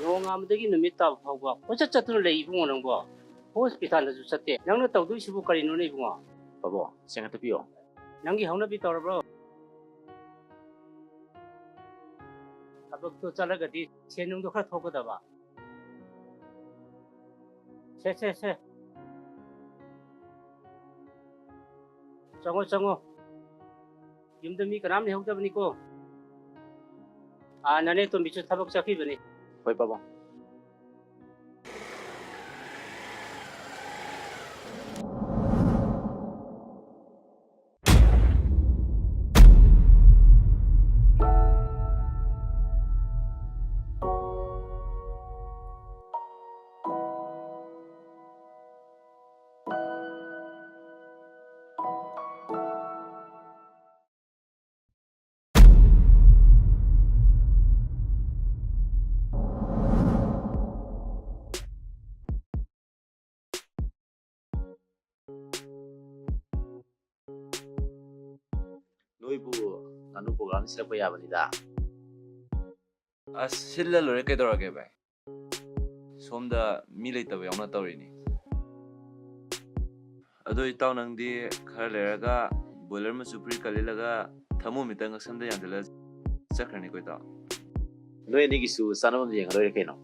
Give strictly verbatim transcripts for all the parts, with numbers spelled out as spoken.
ꯅꯣꯡꯉꯥꯟꯕꯗꯒꯤ ꯅꯨꯃꯤꯠ ꯇꯥꯕ ꯐꯥꯎꯕ ꯀꯣꯏꯆꯠ ꯆꯠꯇꯨꯅ ꯂꯩ ꯏꯕꯨꯡꯉꯣ ꯅꯪꯕꯣ꯫ ꯍꯣꯁꯄꯤꯇꯥꯜꯗꯁꯨ ꯆꯠꯇꯦ꯫ ꯅꯪꯅ ꯇꯧꯗꯣꯏꯁꯤꯕꯨ ꯀꯔꯤꯅꯣꯅꯦ ꯏꯕꯨꯡꯉꯣ? ꯕꯥꯕꯣ, ꯁꯦꯡꯅ ꯇꯥꯛꯄꯤꯌꯣ꯫ ꯅꯪꯒꯤ ꯍꯧꯅꯕꯤ ꯇꯧꯔꯕ꯭ꯔꯣ? ꯊꯕꯛꯇꯣ ꯆꯠꯂꯒꯗꯤ ꯁꯦꯟ ꯅꯨꯡꯗꯣ ꯈꯔ ꯊꯣꯛꯀꯗꯕ꯫ ꯁꯦ, ꯁꯦ, ꯁꯦ꯫ ꯆꯪꯉꯣ, ꯆꯪꯉꯣ꯫ ꯌꯨꯝꯗ ꯃꯤ ꯀꯅꯥꯝ ꯂꯩꯍꯧꯗꯕꯅꯤꯀꯣ꯫ ꯑꯥ, ꯅꯅꯦ ꯇꯣꯝꯕꯤꯁꯨ ꯊꯕꯛ ꯆꯠꯈꯤꯕꯅꯤ꯫ ꯍꯣꯏ, ꯄꯥꯕꯨꯡ꯫ ꯅꯣꯏꯕꯨ ꯉꯥꯅꯨ program ꯁꯤꯜꯂꯛꯄ ꯌꯥꯕꯅꯤꯗ꯫ ꯑꯁ, ꯁꯤꯜꯂ ꯂꯣꯏꯔꯦ, ꯀꯩꯗꯧꯔꯒꯦ ꯚꯥꯏ? ꯁꯣꯝꯗ ꯃꯤ ꯂꯩꯇꯕ ꯌꯥꯎꯅ ꯇꯧꯔꯤꯅꯤ꯫ ꯑꯗꯣ ꯏꯇꯥꯎ, ꯅꯪꯗꯤ ꯈꯔ ꯂꯩꯔꯒ boiler ꯃꯆꯨ ꯐꯨꯔꯤꯠꯀ ꯂꯤꯠꯂꯒ ꯊꯃꯨ ꯃꯤꯠꯇ ꯉꯛꯁꯝꯗ ꯌꯥꯟꯁꯤꯜꯂ ꯆꯠꯈ꯭ꯔꯅꯤꯀꯣ ꯏꯇꯥꯎ? ꯅꯣꯏ ꯑꯅꯤꯒꯤꯁꯨ ꯆꯥꯅꯕ ꯑꯃ ꯌꯦꯡꯉ ꯂꯣꯏꯔꯦ ꯀꯩꯅꯣ꯫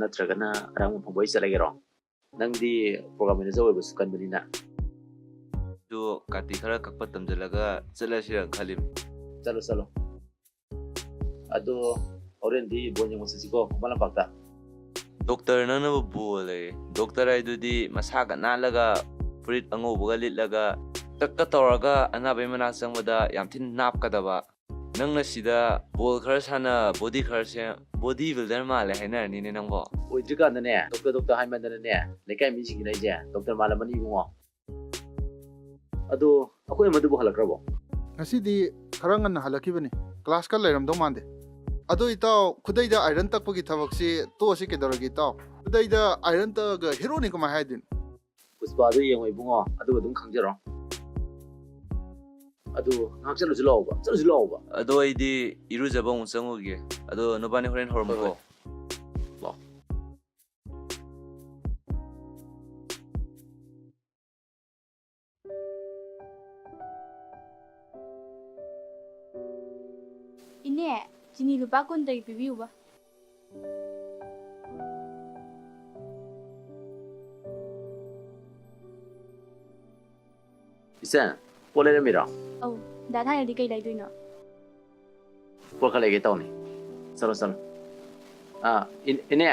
ꯅꯠꯇ꯭ꯔꯒꯅ ꯑꯔꯥꯡꯕ ꯐꯪꯕ ꯍꯣꯏ ꯆꯠꯂꯒꯦꯔꯣ? ꯅꯪꯗꯤ program manager ꯑꯣꯏꯕꯁꯨ ꯀꯟꯕꯅꯤꯅ꯫ ꯑꯗꯨ ꯀꯥꯇꯤ ꯈꯔ ꯀꯛꯄ ꯇꯝꯁꯤꯜꯂꯒ ꯆꯠꯂꯁꯤꯔ ꯈꯜꯂꯤꯝ꯫ ꯆꯠꯂꯣ, ꯆꯠꯂꯣ꯫ ꯑꯗꯣ ꯍꯣꯔꯦꯟꯗꯤ ball ꯌꯦꯡꯕ ꯆꯠꯁꯤꯀꯣ, ꯈꯨꯃꯟ ꯂꯝꯄꯥꯛꯇ꯫ ꯗꯣꯛꯇꯔ, ꯅꯪꯅꯕꯨ ball ꯑꯌꯦ? ꯗꯣꯛꯇꯔ ꯍꯥꯏꯗꯨꯗꯤ ꯃꯁꯥꯒ ꯅꯥꯜꯂꯒ, ꯐꯨꯔꯤꯠ ꯑꯉꯧꯕꯒ ꯂꯤꯠꯂꯒ, ꯇꯛꯀ ꯇꯧꯔꯒ ꯑꯅꯥꯕꯩ ꯃꯅꯥꯛ ꯆꯪꯕꯗ ꯌꯥꯝ ꯊꯤꯅ ꯅꯥꯞꯀꯗꯕ꯫ ꯅꯪꯅ ꯁꯤꯗ ball ꯈꯔ ꯁꯥꯟꯅ, body ꯈꯔ ꯁꯦꯝ, body builder ꯃꯥꯜꯂꯦ ꯍꯥꯏꯅꯔꯅꯤꯅꯦ ꯅꯪꯕꯣ꯫ ꯑꯣꯏꯗ꯭ꯔꯤꯀꯥꯟꯗꯅꯦ, ꯗꯣꯛꯇꯔ, ꯗꯣꯛꯇꯔ ꯍꯥꯏꯃꯟꯗꯅꯅꯦ, ꯂꯩꯀꯥꯏ ꯃꯤꯁꯤꯡꯁꯤꯅ ꯑꯩꯁꯦ ꯗꯣꯛꯇꯔ ꯃꯥꯜꯂꯝꯃꯅꯤ ꯏꯕꯨꯡꯉꯣ꯫ ꯑꯗꯣ ꯑꯩꯈꯣꯏ ꯑꯃꯗꯨꯕꯨ ꯍꯜꯂꯛꯈ꯭ꯔꯕꯣ? ꯉꯁꯤꯗꯤ ꯈꯔ ꯉꯟꯅ ꯍꯜꯂꯛꯈꯤꯕꯅꯤ, class ꯀ ꯂꯩꯔꯝꯗꯧ ꯃꯥꯟꯗꯦ꯫ ꯑꯗꯣ ꯏꯇꯥꯎ, ꯈꯨꯗꯩꯗ iron ꯇꯛꯄꯒꯤ ꯊꯕꯛꯁꯤ ꯇꯣꯛꯑꯁꯤ ꯀꯩꯗꯧꯔꯒꯦ ꯏꯇꯥꯎ? ꯈꯨꯗꯩꯗ iron ꯇꯛꯑꯒ heroꯅꯤ ꯀꯃꯥꯏ ꯍꯥꯏꯗꯣꯏꯅꯣ? ꯄꯨꯁꯄꯥꯗꯣ ꯌꯦꯡꯉꯣ ꯏꯕꯨꯡꯉꯣ, ꯑꯗꯨꯒ ꯑꯗꯨꯝ ꯈꯪꯖꯔꯣ꯫ ꯑꯗꯨ ꯉꯥꯏꯍꯥꯛ ꯆꯠꯂꯨꯁꯤ ꯂꯥꯛꯑꯣꯕ, ꯆꯠꯂꯨꯁꯤ ꯂꯥꯛꯑꯣꯕ꯫ ꯑꯗꯣ ꯑꯩꯗꯤ ꯏꯔꯨꯖꯕ ꯑꯃꯨꯛ ꯆꯪꯉꯨꯒꯦ꯫ ꯑꯗꯣ ꯅꯕꯥꯅꯤ ꯍꯣꯔꯦꯟ ꯍꯧꯔꯝꯃꯨꯀꯣ꯫ ꯍꯣꯏ, ꯍꯣꯏ꯫ ꯂꯨꯄꯥ ꯀꯨꯟꯗꯒꯤ ꯄꯤꯕꯤꯌꯨꯕ꯫ ꯏꯆꯟ, ꯄꯣꯠ ꯂꯩꯔꯝꯃꯤꯔꯣ? ꯑꯧ, ꯗꯥ ꯊꯥꯏꯅꯗꯤ ꯀꯩ ꯂꯩꯗꯣꯏꯅꯣ? ꯄꯣꯠ ꯈꯔ ꯂꯩꯒꯦ ꯇꯧꯅꯤ꯫ ꯆꯠꯂꯣ, ꯆꯠꯂꯣ꯫ ꯑꯥ, ꯏꯟ-, ꯏꯅꯦ,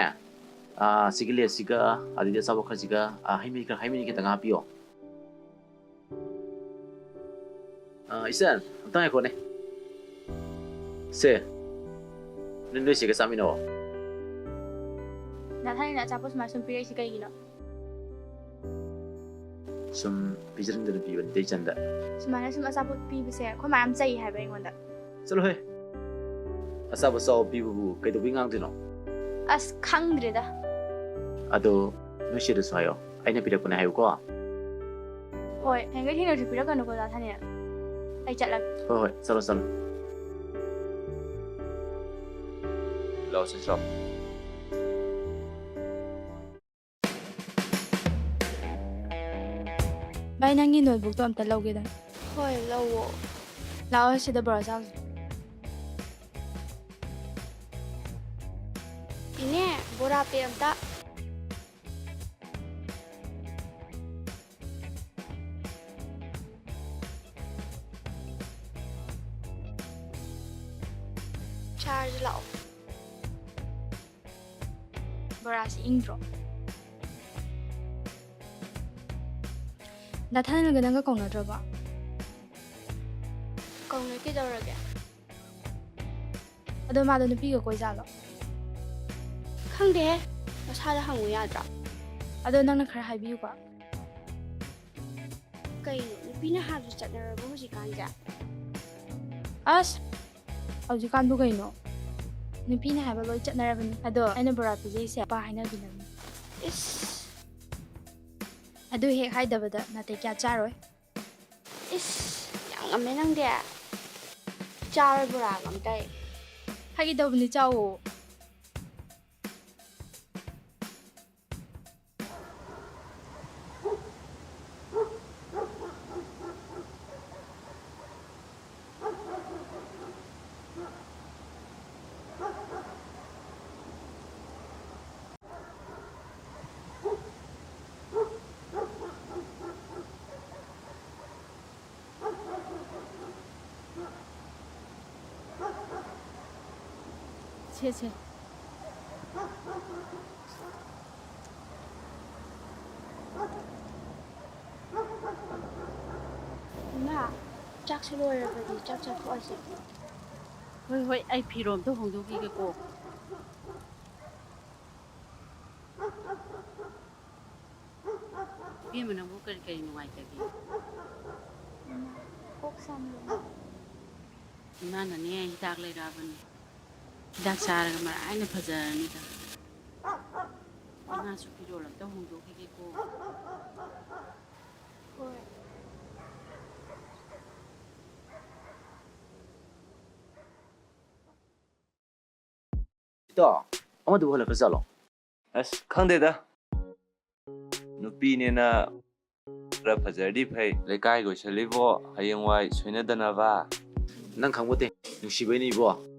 ꯑꯥ, ꯁꯤꯒꯤ ꯂꯦꯁꯁꯤꯒ, ꯑꯗꯩꯗꯤ ꯑꯆꯥꯄꯣꯠ ꯈꯔꯁꯤꯒ, ꯑꯥ, ꯍꯩ ꯃꯍꯤ ꯈꯔ, ꯍꯩ ꯃꯍꯤ ꯈꯤꯇꯪ ꯍꯥꯞꯄꯤꯌꯣ꯫ ꯑꯥ, ꯏꯆꯟ, ꯑꯝꯇ ꯉꯥꯏꯈꯣꯅꯦ꯫ ꯁꯦ, ꯅꯣꯏ, ꯅꯣꯏ ꯆꯦꯒ ꯆꯥꯃꯤꯟꯅꯧ꯫ ꯗꯥ ꯊꯥꯏꯅ ꯑꯆꯥꯄꯣꯠ ꯁꯨꯃꯥꯏꯅ ꯁꯨꯝ ꯄꯤꯔꯛꯏꯁꯤ ꯀꯩꯒꯤꯅꯣ? ꯁꯨꯝ ꯄꯤꯖꯅꯤꯡꯗꯅ ꯄꯤꯕꯅꯤꯗ ꯏꯆꯟꯗ꯫ ꯁꯨꯃꯥꯏꯅ ꯁꯨꯝ ꯑꯆꯥꯄꯣꯠ ꯄꯤꯕꯁꯦ ꯑꯩꯈꯣꯏ ꯃꯥ ꯌꯥꯝ ꯆꯩ ꯍꯥꯏꯕ ꯑꯩꯉꯣꯟꯗ꯫ ꯆꯠꯂꯣꯍꯦ꯫ ꯑꯆꯥꯄꯣꯠ ꯆꯥꯎ ꯄꯤꯕꯕꯨ ꯀꯩꯗꯧꯕꯩ ꯉꯥꯡꯗꯣꯏꯅꯣ? ꯑꯁ, ꯈꯪꯗ꯭ꯔꯦꯗ꯫ ꯑꯗꯣ ꯅꯣꯏ ꯆꯦꯗꯁꯨ ꯍꯥꯏꯌꯣ, ꯑꯩꯅ ꯄꯤꯔꯛꯄꯅꯦ ꯍꯥꯏꯌꯨꯀꯣ꯫ ꯍꯣꯏ, ꯍꯌꯦꯡꯒꯩ ꯊꯦꯡꯅꯁꯨ ꯄꯤꯔꯛꯀꯅꯨꯀꯣ, ꯗꯥ ꯊꯥꯅꯤꯜ꯫ ꯑꯩ ꯆꯠꯂꯒꯦ꯫ ꯍꯣꯏ, ꯍꯣꯏ, ꯆꯠꯂꯣ, ꯆꯠꯂꯣ꯫ ꯂꯥꯛꯑꯣ, ꯆꯠꯁꯤ ꯂꯥꯛꯑꯣ꯫ ꯚꯥꯏ, ꯅꯪꯒꯤ ꯅꯣꯠꯕꯨꯛꯇꯣ ꯑꯝꯇ ꯂꯧꯒꯦꯗ꯫ ꯍꯣꯏ, ꯂꯧꯋꯣ꯫ ꯂꯥꯛꯑꯣ, ꯁꯤꯗ ꯕꯣꯔꯥ ꯆꯥꯎꯁꯦ꯫ ꯏꯅꯦ, ꯕꯣꯔꯥ ꯄꯦꯛ ꯑꯝꯇ꯫ ꯆꯥꯔꯁꯤ ꯂꯥꯛꯑꯣ꯫ ꯕꯣꯔꯥꯁꯤ ꯏꯪꯗ꯭ꯔꯣ? ꯗꯥ ꯊꯥꯅꯤꯜꯒ ꯅꯪꯒ ꯀꯧꯅꯗ꯭ꯔꯕꯣ? ꯀꯧꯅꯩ, ꯀꯩꯗꯧꯔꯒꯦ? ꯑꯗꯣ ꯃꯥꯗꯣ ꯅꯨꯄꯤꯒ ꯀꯣꯏꯖꯥꯠꯂꯣ? ꯈꯪꯗꯦꯍꯦ, ꯃꯁꯥꯗ ꯍꯪꯉꯨ ꯌꯥꯗ꯭ꯔꯣ? ꯑꯗꯣ ꯅꯪꯅ ꯈꯔ ꯍꯥꯏꯕꯤꯌꯨꯀꯣ꯫ ꯀꯩꯅꯣ, ꯅꯨꯄꯤꯅ ꯍꯥꯏꯕꯁꯨ ꯆꯠꯅꯔꯕꯣ ꯍꯧꯖꯤꯛꯀꯥꯟꯁꯦ? ꯑꯁ, ꯍꯧꯖꯤꯛꯀꯥꯟꯕꯨ ꯀꯩꯅꯣ? ꯅꯨꯄꯤꯅ ꯍꯥꯏꯕ ꯂꯣꯏ ꯆꯠꯅꯔꯕꯅꯤ꯫ ꯑꯗꯣ ꯑꯩꯅ ꯕꯣꯔꯥ ꯄꯤꯖꯩꯁꯦ ꯅꯨꯄꯥ ꯍꯥꯏꯅꯕꯤꯅꯕꯅꯤ꯫ ꯏꯁ꯫ ꯑꯗꯨ ꯍꯦꯛ ꯍꯥꯏꯗꯕꯗ ꯅꯥꯇꯩ ꯀꯌꯥ ꯆꯥꯔꯣꯏ꯫ ꯏꯁ, ꯌꯥꯝ ꯉꯝꯃꯦ ꯅꯪꯗꯤ꯫ ꯆꯥꯔꯣꯏ ꯕꯣꯔꯥꯒ ꯑꯝꯇ ꯑꯩ꯫ ꯐꯥꯒꯤ ꯇꯧꯕꯅꯤ, ꯆꯥꯎꯋꯣ꯫ ꯁꯦ, ꯁꯦ꯫ ꯏꯃꯥ, ꯆꯥꯛꯁꯨ ꯂꯣꯏꯔꯕꯗꯤ ꯆꯥꯛ ꯆꯥꯊꯣꯛꯑꯁꯦ꯫ ꯍꯣꯏ, ꯍꯣꯏ, ꯑꯩ ꯐꯤꯔꯣꯜ ꯑꯝꯇ ꯍꯣꯡꯗꯣꯛꯈꯤꯒꯦꯀꯣ꯫ ꯏꯕꯦꯝꯃ, ꯅꯪꯕꯨ ꯀꯔꯤ ꯀꯔꯤ ꯅꯨꯡꯉꯥꯏꯇꯒꯦ? ꯏꯃꯥ, ꯀꯣꯛ ꯁꯥ ꯌꯥꯝ ꯂꯨꯝꯃꯦ꯫ ꯏꯃꯥꯅꯅꯦ ꯍꯤꯗꯥꯛ ꯂꯩꯔꯛꯑꯕꯅꯤ꯫ ꯍꯤꯗꯥꯛ ꯆꯥꯔꯒ ꯃꯔꯥꯏꯅ ꯐꯖꯔꯅꯤꯗ꯫ ꯏꯃꯥꯁꯨ ꯐꯤꯔꯣꯜ ꯑꯝꯇ ꯍꯣꯡꯗꯣꯛꯈꯤꯒꯦꯀꯣ꯫ ꯍꯣꯏ꯫ ꯏꯇꯥꯎ, ꯑꯃꯗꯨꯕꯨ ꯍꯜꯂꯛꯈ꯭ꯔ ꯖꯥꯠꯂꯣ? ꯑꯁ, ꯈꯪꯗꯦꯗ꯫ ꯅꯨꯄꯤꯅꯦꯅ ꯈꯔ ꯐꯖꯔꯗꯤ ꯐꯩ꯫ ꯂꯩꯀꯥꯏꯒꯤ ꯑꯣꯏꯁꯜꯂꯤꯕꯣ, ꯍꯌꯦꯡꯋꯥꯏ ꯁꯣꯏꯅꯗꯅꯕ꯫ ꯅꯪ ꯈꯪꯕꯣꯠꯇꯦ, ꯅꯨꯡꯁꯤꯕꯩꯅꯤ ꯏꯕꯣ꯫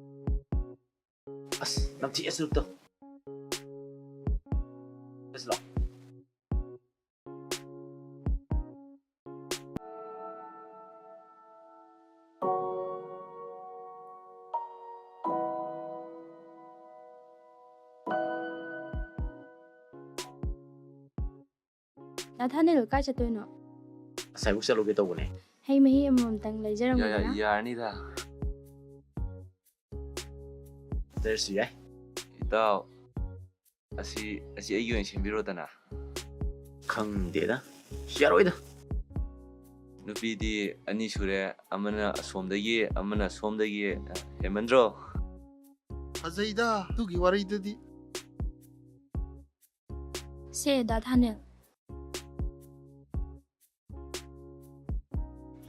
ꯑꯁ, ꯅꯝꯊꯤ ꯑꯁ ꯂꯨꯛꯇꯣ꯫ ꯆꯠꯁꯤ ꯂꯥꯎ꯫ ꯅꯥꯊꯥꯅꯦꯜ, ꯀꯥꯏ ꯆꯠꯇꯣꯏꯅꯣ? ꯉꯁꯥꯏꯕꯨꯛ ꯆꯠꯂꯨꯒꯦ ꯇꯧꯕꯅꯦ꯫ ꯍꯩ ꯃꯍꯤ ꯑꯃꯃꯝꯇꯪ ꯌꯥ-, ꯌꯥ-, ꯂꯩꯖꯔꯝꯃꯨꯗꯅ꯫ ꯌꯥꯔꯅꯤꯗ꯫ ꯂꯩꯔꯁꯨ ꯌꯥꯏ꯫ ꯏꯇꯥꯎ, ꯑꯁꯤ, ꯑꯁꯤ ꯑꯩꯒꯤ ꯑꯣꯏꯅ ꯁꯦꯝꯕꯤꯔꯣꯗꯅ꯫ ꯈꯪꯗꯦꯗ꯫ ꯌꯥꯔꯣꯏꯗ꯫ ꯅꯨꯄꯤꯗꯤ ꯑꯅꯤ ꯁꯨꯔꯦ, ꯑꯃꯅ ꯑꯁꯣꯝꯗꯒꯤ, ꯑꯃꯅ ꯁꯣꯝꯗꯒꯤ, ꯍꯦꯟꯃꯟꯗ꯭ꯔꯣ? ꯐꯖꯩꯗ, ꯑꯗꯨꯒꯤ ꯋꯥꯔꯤꯗꯨꯗꯤ꯫ ꯁꯦ, ꯗꯥ ꯊꯥꯅꯦꯜ꯫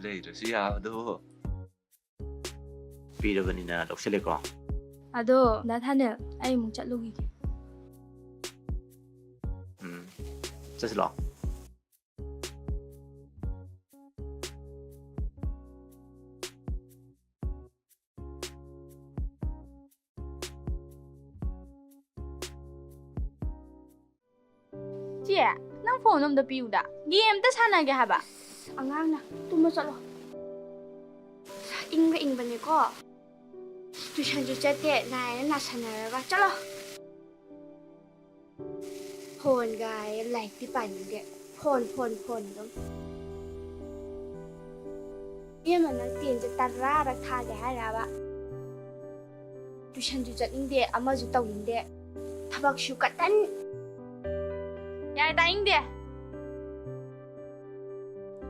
ꯂꯩꯗ꯭ꯔꯁꯨ ꯌꯥꯕꯗꯨꯕꯨ꯫ ꯄꯤꯔꯕꯅꯤꯅ ꯂꯧꯁꯤꯜꯂꯦꯀꯣ꯫ ꯑꯗꯣ, ꯗꯥ ꯊꯥꯅꯦꯜ, ꯑꯩ ꯑꯃꯨꯛ ꯆꯠꯂꯨꯈꯤꯒꯦ꯫ ꯎꯝ, ꯆꯠꯁꯤ ꯂꯥꯛꯑꯣ꯫ ꯆꯦ, ꯅꯪ ꯐꯣꯟ ꯑꯝꯇ ꯄꯤꯌꯨꯗ꯫ ꯒꯦꯝ ꯑꯝꯇ ꯁꯥꯟꯅꯒꯦ ꯍꯥꯏꯕ꯫ ꯑꯁ, ꯑꯉꯥꯡꯅ ꯇꯨꯝꯃ ꯆꯠꯂꯣ꯫ ꯏꯪꯒ ꯏꯪꯕꯅꯦꯀꯣ꯫ ꯇꯨꯏꯁꯟꯁꯨ ꯆꯠꯇꯦ, ꯅꯥꯏꯅ ꯅꯥꯁꯟꯅꯔꯒ꯫ ꯆꯠꯂꯣ꯫ ꯐꯣꯟꯒ ꯍꯥꯏꯌꯦ, ꯂꯥꯏꯔꯤꯛꯇꯤ ꯄꯥꯅꯤꯡꯗꯦ꯫ ꯐꯣꯟ, ꯐꯣꯟ, ꯐꯣꯟ ꯑꯗꯨꯝ꯫ ꯏꯕꯦꯝꯃ, ꯅꯪ ꯇꯦꯟꯁꯦ ꯇꯔꯥꯔꯛ ꯊꯥꯒꯦ ꯍꯥꯏꯔꯕ? ꯇꯨꯏꯁꯟꯁꯨ ꯆꯠꯅꯤꯡꯗꯦ, ꯑꯃꯁꯨ ꯇꯧꯅꯤꯡꯗꯦ꯫ ꯊꯕꯛꯁꯨ ꯀꯇꯟ꯫ ꯌꯥꯔꯦ, ꯇꯥꯅꯤꯡꯗꯦ꯫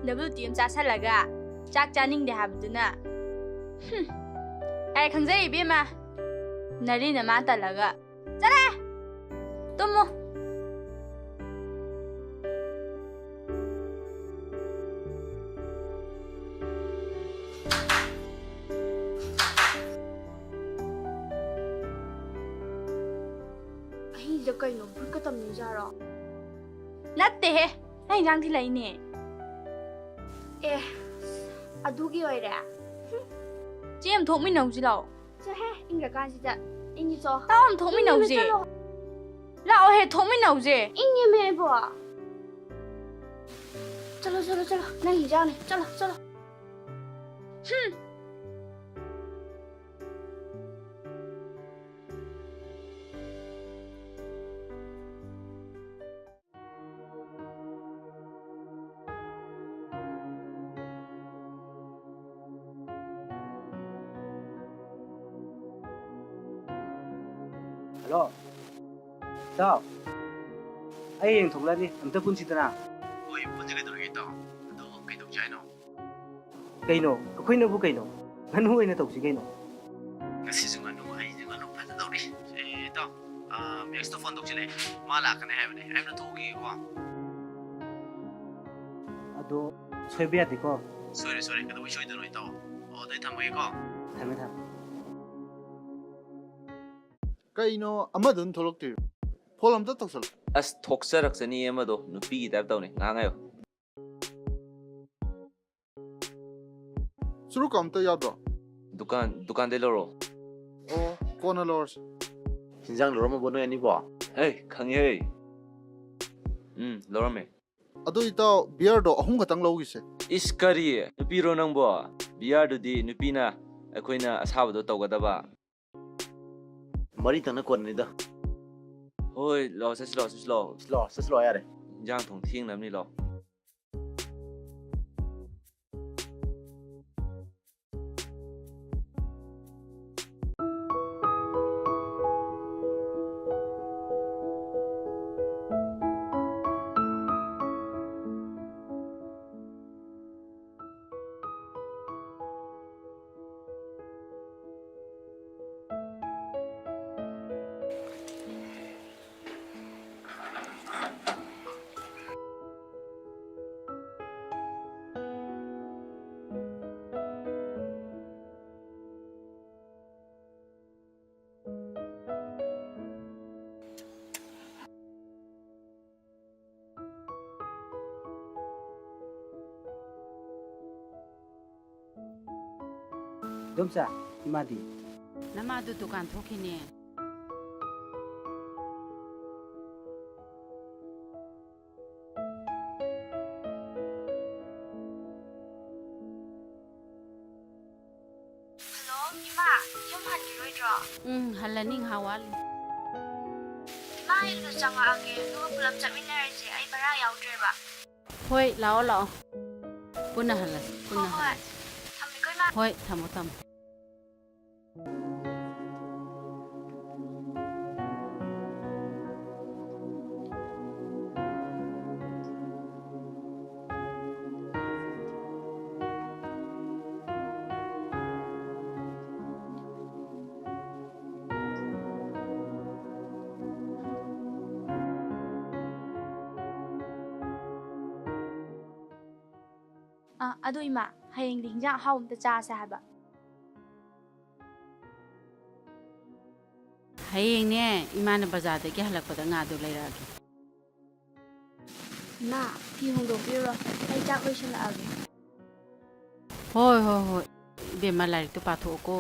ꯗꯕ꯭ꯂꯤꯎ ꯇꯤ ꯑꯃ ꯆꯥꯁꯜꯂꯒ ꯆꯥꯛ ꯆꯥꯅꯤꯡꯗꯦ ꯍꯥꯏꯕꯗꯨꯅ꯫ ꯍꯨꯝ꯫ ꯌꯥꯔꯦ, ꯈꯪꯖꯩ ꯏꯕꯦꯝꯃ꯫ ꯅꯔꯤ ꯅꯃꯥ ꯇꯜꯂꯒ꯫ ꯆꯠꯂꯦ! ꯇꯨꯝꯃꯨ꯫ ꯑꯍꯤꯡꯁꯤꯗ ꯀꯩꯅꯣ, ꯚꯨꯠꯀ ꯇꯝꯅꯩꯖꯥꯔꯣ? ꯅꯠꯇꯦꯍꯦ, ꯑꯩ ꯏꯟꯖꯥꯡ ꯊꯤꯜꯂꯛꯏꯅꯦ꯫ ꯑꯦ, ꯑꯗꯨꯒꯤ ꯑꯣꯏꯔꯦ? ꯆꯦ ꯑꯃ ꯊꯣꯛꯃꯤꯟꯅꯧꯁꯤ ꯂꯥꯛꯑꯣ꯫ ꯆꯣꯍꯦ, ꯏꯪꯒ꯭ꯔꯀꯥꯟꯁꯤꯗ꯫ ꯏꯪꯉꯤꯆꯣ꯫ ꯇꯥꯎ ꯑꯃ ꯊꯣꯛꯃꯤꯟꯅꯧꯁꯦ꯫ ꯏꯪꯉꯦꯃꯦ, ꯆꯠꯂꯣ꯫ ꯂꯥꯛꯑꯣꯍꯦ, ꯊꯣꯛꯃꯤꯟꯅꯧꯁꯦ꯫ ꯏꯪꯉꯦꯃꯦ ꯑꯩꯕꯣ꯫ ꯆꯠꯂꯣ, ꯆꯠꯂꯣ, ꯆꯠꯂꯣ꯫ ꯅꯪ ꯍꯤꯟꯖꯥꯡꯅꯦ꯫ ꯆꯠꯂꯣ, ꯆꯠꯂꯣ꯫ ꯍꯨꯝ꯫ ꯍꯜꯂꯣ꯫ ꯏꯇꯥꯎ꯫ ꯑꯩ ꯍꯌꯦꯡ ꯊꯣꯛꯂꯛꯑꯅꯤ꯫ ꯑꯝꯇ ꯄꯨꯟꯁꯤꯗꯅ꯫ ꯍꯣꯏ, ꯄꯨꯟꯁꯤ ꯀꯩꯗꯧꯔꯒꯦ, ꯏꯇꯥꯎ? ꯑꯗꯣ ꯀꯩꯗꯧꯁꯦ ꯍꯥꯏꯅꯣ? ꯀꯩꯅꯣ? ꯑꯩꯈꯣꯏꯅꯕꯨ ꯀꯩꯅꯣ? ꯉꯥꯅꯨ ꯑꯣꯏꯅ ꯇꯧꯁꯤ ꯀꯩꯅꯣ? ꯉꯁꯤꯁꯨ ꯉꯥꯅꯨ, ꯍꯌꯦꯡꯁꯨ ꯉꯥꯅꯨ ꯐꯖꯗꯧꯔꯤ꯫ ꯑꯦ, ꯏꯇꯥꯎ, ꯑ, ꯃꯦꯛꯁꯇꯣ ꯐꯣꯟ ꯇꯧꯁꯤꯜꯂꯛꯑꯦ꯫ ꯃꯥ ꯂꯥꯛꯀꯅꯤ ꯍꯥꯏꯕꯅꯦ꯫ ꯑꯩ ꯑꯝꯇ ꯊꯣꯛꯎꯈꯤꯒꯦꯀꯣ꯫ ꯑꯗꯣ ꯁꯣꯏꯕ ꯌꯥꯗꯦꯀꯣ? ꯁꯣꯏꯔꯣꯏ, ꯁꯣꯏꯔꯣꯏ꯫ ꯀꯩꯗꯧꯕꯩ ꯁꯣꯏꯗꯣꯏꯅꯣ, ꯏꯇꯥꯎ? ꯑꯣ, ꯑꯗꯨꯗꯤ ꯊꯝꯃꯒꯦꯀꯣ꯫ ꯊꯝꯃꯦ, ꯊꯝꯃꯦ꯫ ꯀꯩꯅꯣ ꯑꯃꯗꯨꯅ ꯊꯣꯛꯂꯛꯇ꯭ꯔꯤꯕ? ꯐꯣꯟ ꯑꯝꯇ ꯇꯧꯁꯜꯂꯣ꯫ ꯑꯁ, ꯊꯣꯛꯆꯔꯛꯆꯅꯤꯌꯦ ꯑꯃꯗꯣ, ꯅꯨꯄꯤꯒꯤ ꯇꯥꯏꯞ ꯇꯧꯅꯤ꯫ ꯉꯥꯏꯍꯥꯛ ꯉꯥꯏꯌꯣ꯫ ꯆꯨꯔꯨꯞ ꯑꯝꯇ ꯌꯥꯎꯗ꯭ꯔꯣ? ꯗꯨꯀꯥꯟ, ꯗꯨꯀꯥꯟꯗꯩ ꯂꯧꯔꯣ꯫ ꯑꯣ, ꯀꯣꯟꯅ ꯂꯧꯔꯁꯤ꯫ ꯍꯤꯟꯖꯥꯡ ꯂꯧꯔꯝꯃꯕꯣ ꯅꯣꯏ ꯑꯅꯤꯕꯣ? ꯍꯦ, ꯈꯪꯉꯦꯍꯦ꯫ ꯎꯝ, ꯂꯧꯔꯝꯃꯦ꯫ ꯑꯗꯨ ꯏꯇꯥꯎ, ꯕꯤꯌꯔꯗꯣ ꯑꯍꯨꯝ ꯈꯛꯇꯪ ꯂꯧꯈꯤꯁꯦ꯫ ꯏꯁ, ꯀꯔꯤ? ꯅꯨꯄꯤꯔꯣ ꯅꯪꯕꯣ? ꯕꯤꯌꯔꯗꯨꯗꯤ ꯅꯨꯄꯤꯅ ꯑꯩꯈꯣꯏꯅ ꯑꯁꯥꯕꯗꯣ ꯇꯧꯒꯗꯕ꯫ ꯃꯔꯤꯇꯪꯅ ꯀꯣꯟꯅꯅꯤꯗ꯫ ꯍꯣꯏ, ꯂꯥꯛꯑꯣ, ꯆꯠꯁꯤ ꯂꯥꯛꯑꯣ, ꯆꯠꯁꯤ ꯂꯥꯛꯑꯣ꯫ ꯂꯥꯛꯑꯣ, ꯆꯠꯁꯤ ꯂꯥꯛꯑꯣ, ꯌꯥꯔꯦ꯫ ꯏꯟꯖꯥꯡ ꯊꯣꯡ ꯊꯦꯡꯅꯕꯅꯤ, ꯂꯥꯛꯑꯣ꯫ ꯏꯗꯣꯝꯆꯥ, ꯏꯃꯥꯗꯤ? ꯅꯃꯥꯗꯨ ꯗꯨꯀꯥꯟ ꯊꯣꯛꯈꯤꯅꯦ꯫ ꯍꯜꯂꯣ, ꯏꯃꯥ, ꯌꯨꯝ ꯍꯟꯈꯤꯔꯣꯏꯗ꯭ꯔꯣ? ꯎꯝ, ꯍꯜꯂꯅꯤ, ꯉꯥꯏꯍꯥꯛ ꯋꯥꯠꯂꯤ꯫ ꯏꯃꯥ, ꯑꯩ ꯑꯗꯨ ꯆꯪꯉꯛꯑꯒꯦ, ꯑꯗꯨꯒ ꯄꯨꯂꯞ ꯆꯠꯃꯤꯟꯅꯔꯁꯦ꯫ ꯑꯩ ꯚꯔꯥ ꯌꯥꯎꯗ꯭ꯔꯦꯕ꯫ ꯍꯣꯏ, ꯂꯥꯛꯑꯣ, ꯂꯥꯛꯑꯣ꯫ ꯄꯨꯟꯅ ꯍꯜꯂꯁꯤ, ꯄꯨꯟꯅ ꯍꯣꯏ, ꯍꯣꯏ꯫ ꯍꯜꯂꯁꯤ꯫ ꯊꯝꯃꯦꯀꯣ, ꯏꯃꯥ꯫ ꯍꯣꯏ, ꯊꯝꯃꯣ, ꯊꯝꯃꯣ꯫ ꯑ, ꯑꯗꯣ ꯏꯃꯥ, ꯍꯌꯦꯡꯗꯤ ꯍꯤꯟꯖꯥꯡ ꯑꯍꯥꯎꯕ ꯑꯝꯇ ꯆꯥꯁꯦ ꯍꯥꯏꯕ꯫ ꯍꯌꯦꯡꯅꯦ, ꯏꯃꯥꯅ ꯕꯖꯥꯔꯗꯒꯤ ꯍꯜꯂꯛꯄꯗ ꯉꯥꯗꯨ ꯂꯩꯔꯛꯑꯒꯦ꯫ ꯏꯃꯥ, ꯐꯤ ꯍꯣꯡꯗꯣꯛꯄꯤꯔꯨꯔꯣ, ꯑꯩ ꯆꯥꯛ ꯂꯣꯏꯁꯤꯜꯂꯛꯑꯒꯦ꯫ ꯍꯣꯏ, ꯍꯣꯏ, ꯍꯣꯏ꯫ ꯏꯕꯦꯝꯃ, ꯂꯥꯏꯔꯤꯛꯇꯨ ꯄꯥꯊꯣꯛꯑꯣꯀꯣ꯫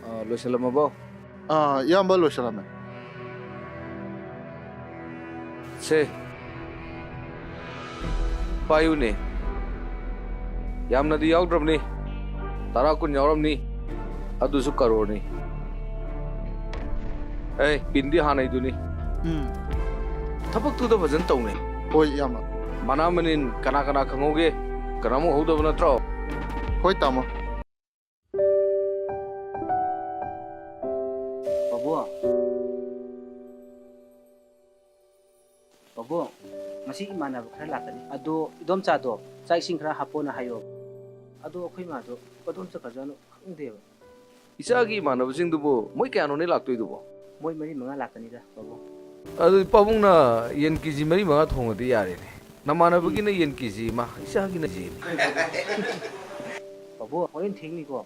ꯑꯥ, ꯂꯣꯏꯁꯤꯜꯂꯝꯃꯕꯣ? ꯑꯥ, ꯏꯌꯥꯝꯕ, ꯂꯣꯏꯁꯤꯜꯂꯝꯃꯦ꯫ ꯁꯦ, ꯄꯥꯏꯌꯨꯅꯦ꯫ ꯌꯥꯝꯅꯗꯤ ꯌꯥꯎꯗ꯭ꯔꯕꯅꯤ, ꯇꯔꯥ ꯀꯨꯟ ꯌꯥꯎꯔꯝꯅꯤ, ꯑꯗꯨꯁꯨ ꯀꯔꯣꯔꯅꯤ꯫ ꯑꯦ, ꯄꯤꯟꯗꯤ ꯍꯥꯟꯅꯩꯗꯨꯅꯤ꯫ ꯎꯝ꯫ ꯊꯕꯛꯇꯨꯗ ꯐꯖꯅ ꯇꯧꯅꯦ꯫ ꯍꯣꯏ, ꯏꯌꯥꯝꯕ꯫ ꯃꯅꯥ ꯃꯅꯤꯟ ꯀꯅꯥ ꯀꯅꯥ ꯈꯪꯍꯧꯒꯦ? ꯀꯅꯥꯝ ꯎꯍꯧꯗꯕ ꯅꯠꯇ꯭ꯔꯣ? ꯍꯣꯏ, ꯇꯥꯃꯣ꯫ ꯕꯥꯕꯨ꯫ ꯕꯥꯕꯨ, ꯉꯁꯤ ꯏꯃꯥꯟꯅꯕ ꯈꯔ ꯂꯥꯛꯀꯅꯤ꯫ ꯑꯗꯣ ꯏꯗꯣꯝꯆꯥꯗꯣ ꯆꯥꯛ ꯏꯁꯤꯡ ꯈꯔ ꯍꯥꯞꯄꯣꯅ ꯍꯥꯏꯌꯣ꯫ ꯑꯗꯣ ꯑꯩꯈꯣꯏ ꯃꯥꯗꯣ ꯀꯗꯣꯝ ꯆꯠꯈ꯭ꯔꯖꯥꯠꯅꯣ ꯈꯪꯗꯦꯕ꯫ ꯏꯆꯥꯒꯤ ꯏꯃꯥꯟꯅꯕꯁꯤꯡꯗꯨꯕꯨ ꯃꯣꯏ ꯀꯌꯥꯅꯣꯅꯦ ꯂꯥꯛꯇꯣꯏꯗꯨꯕꯣ? ꯃꯣꯏ ꯃꯔꯤ ꯃꯉꯥ ꯂꯥꯛꯀꯅꯤꯗ, ꯕꯥꯕꯨ꯫ ꯑꯗꯨꯗꯤ ꯄꯥꯕꯨꯡꯅ ꯌꯦꯟ ꯀꯦ ꯖꯤ ꯃꯔꯤ ꯃꯉꯥ ꯊꯣꯡꯉꯗꯤ ꯌꯥꯔꯦꯅꯦ꯫ ꯅꯃꯥꯟꯅꯕꯒꯤꯅ ꯌꯦꯟ ꯀꯦ ꯖꯤ ꯑꯃ, ꯏꯆꯥꯒꯤꯅ ꯌꯦꯟ꯫ ꯕꯥꯕꯨ, ꯍꯣꯔꯦꯟ ꯊꯦꯡꯅꯤꯀꯣ꯫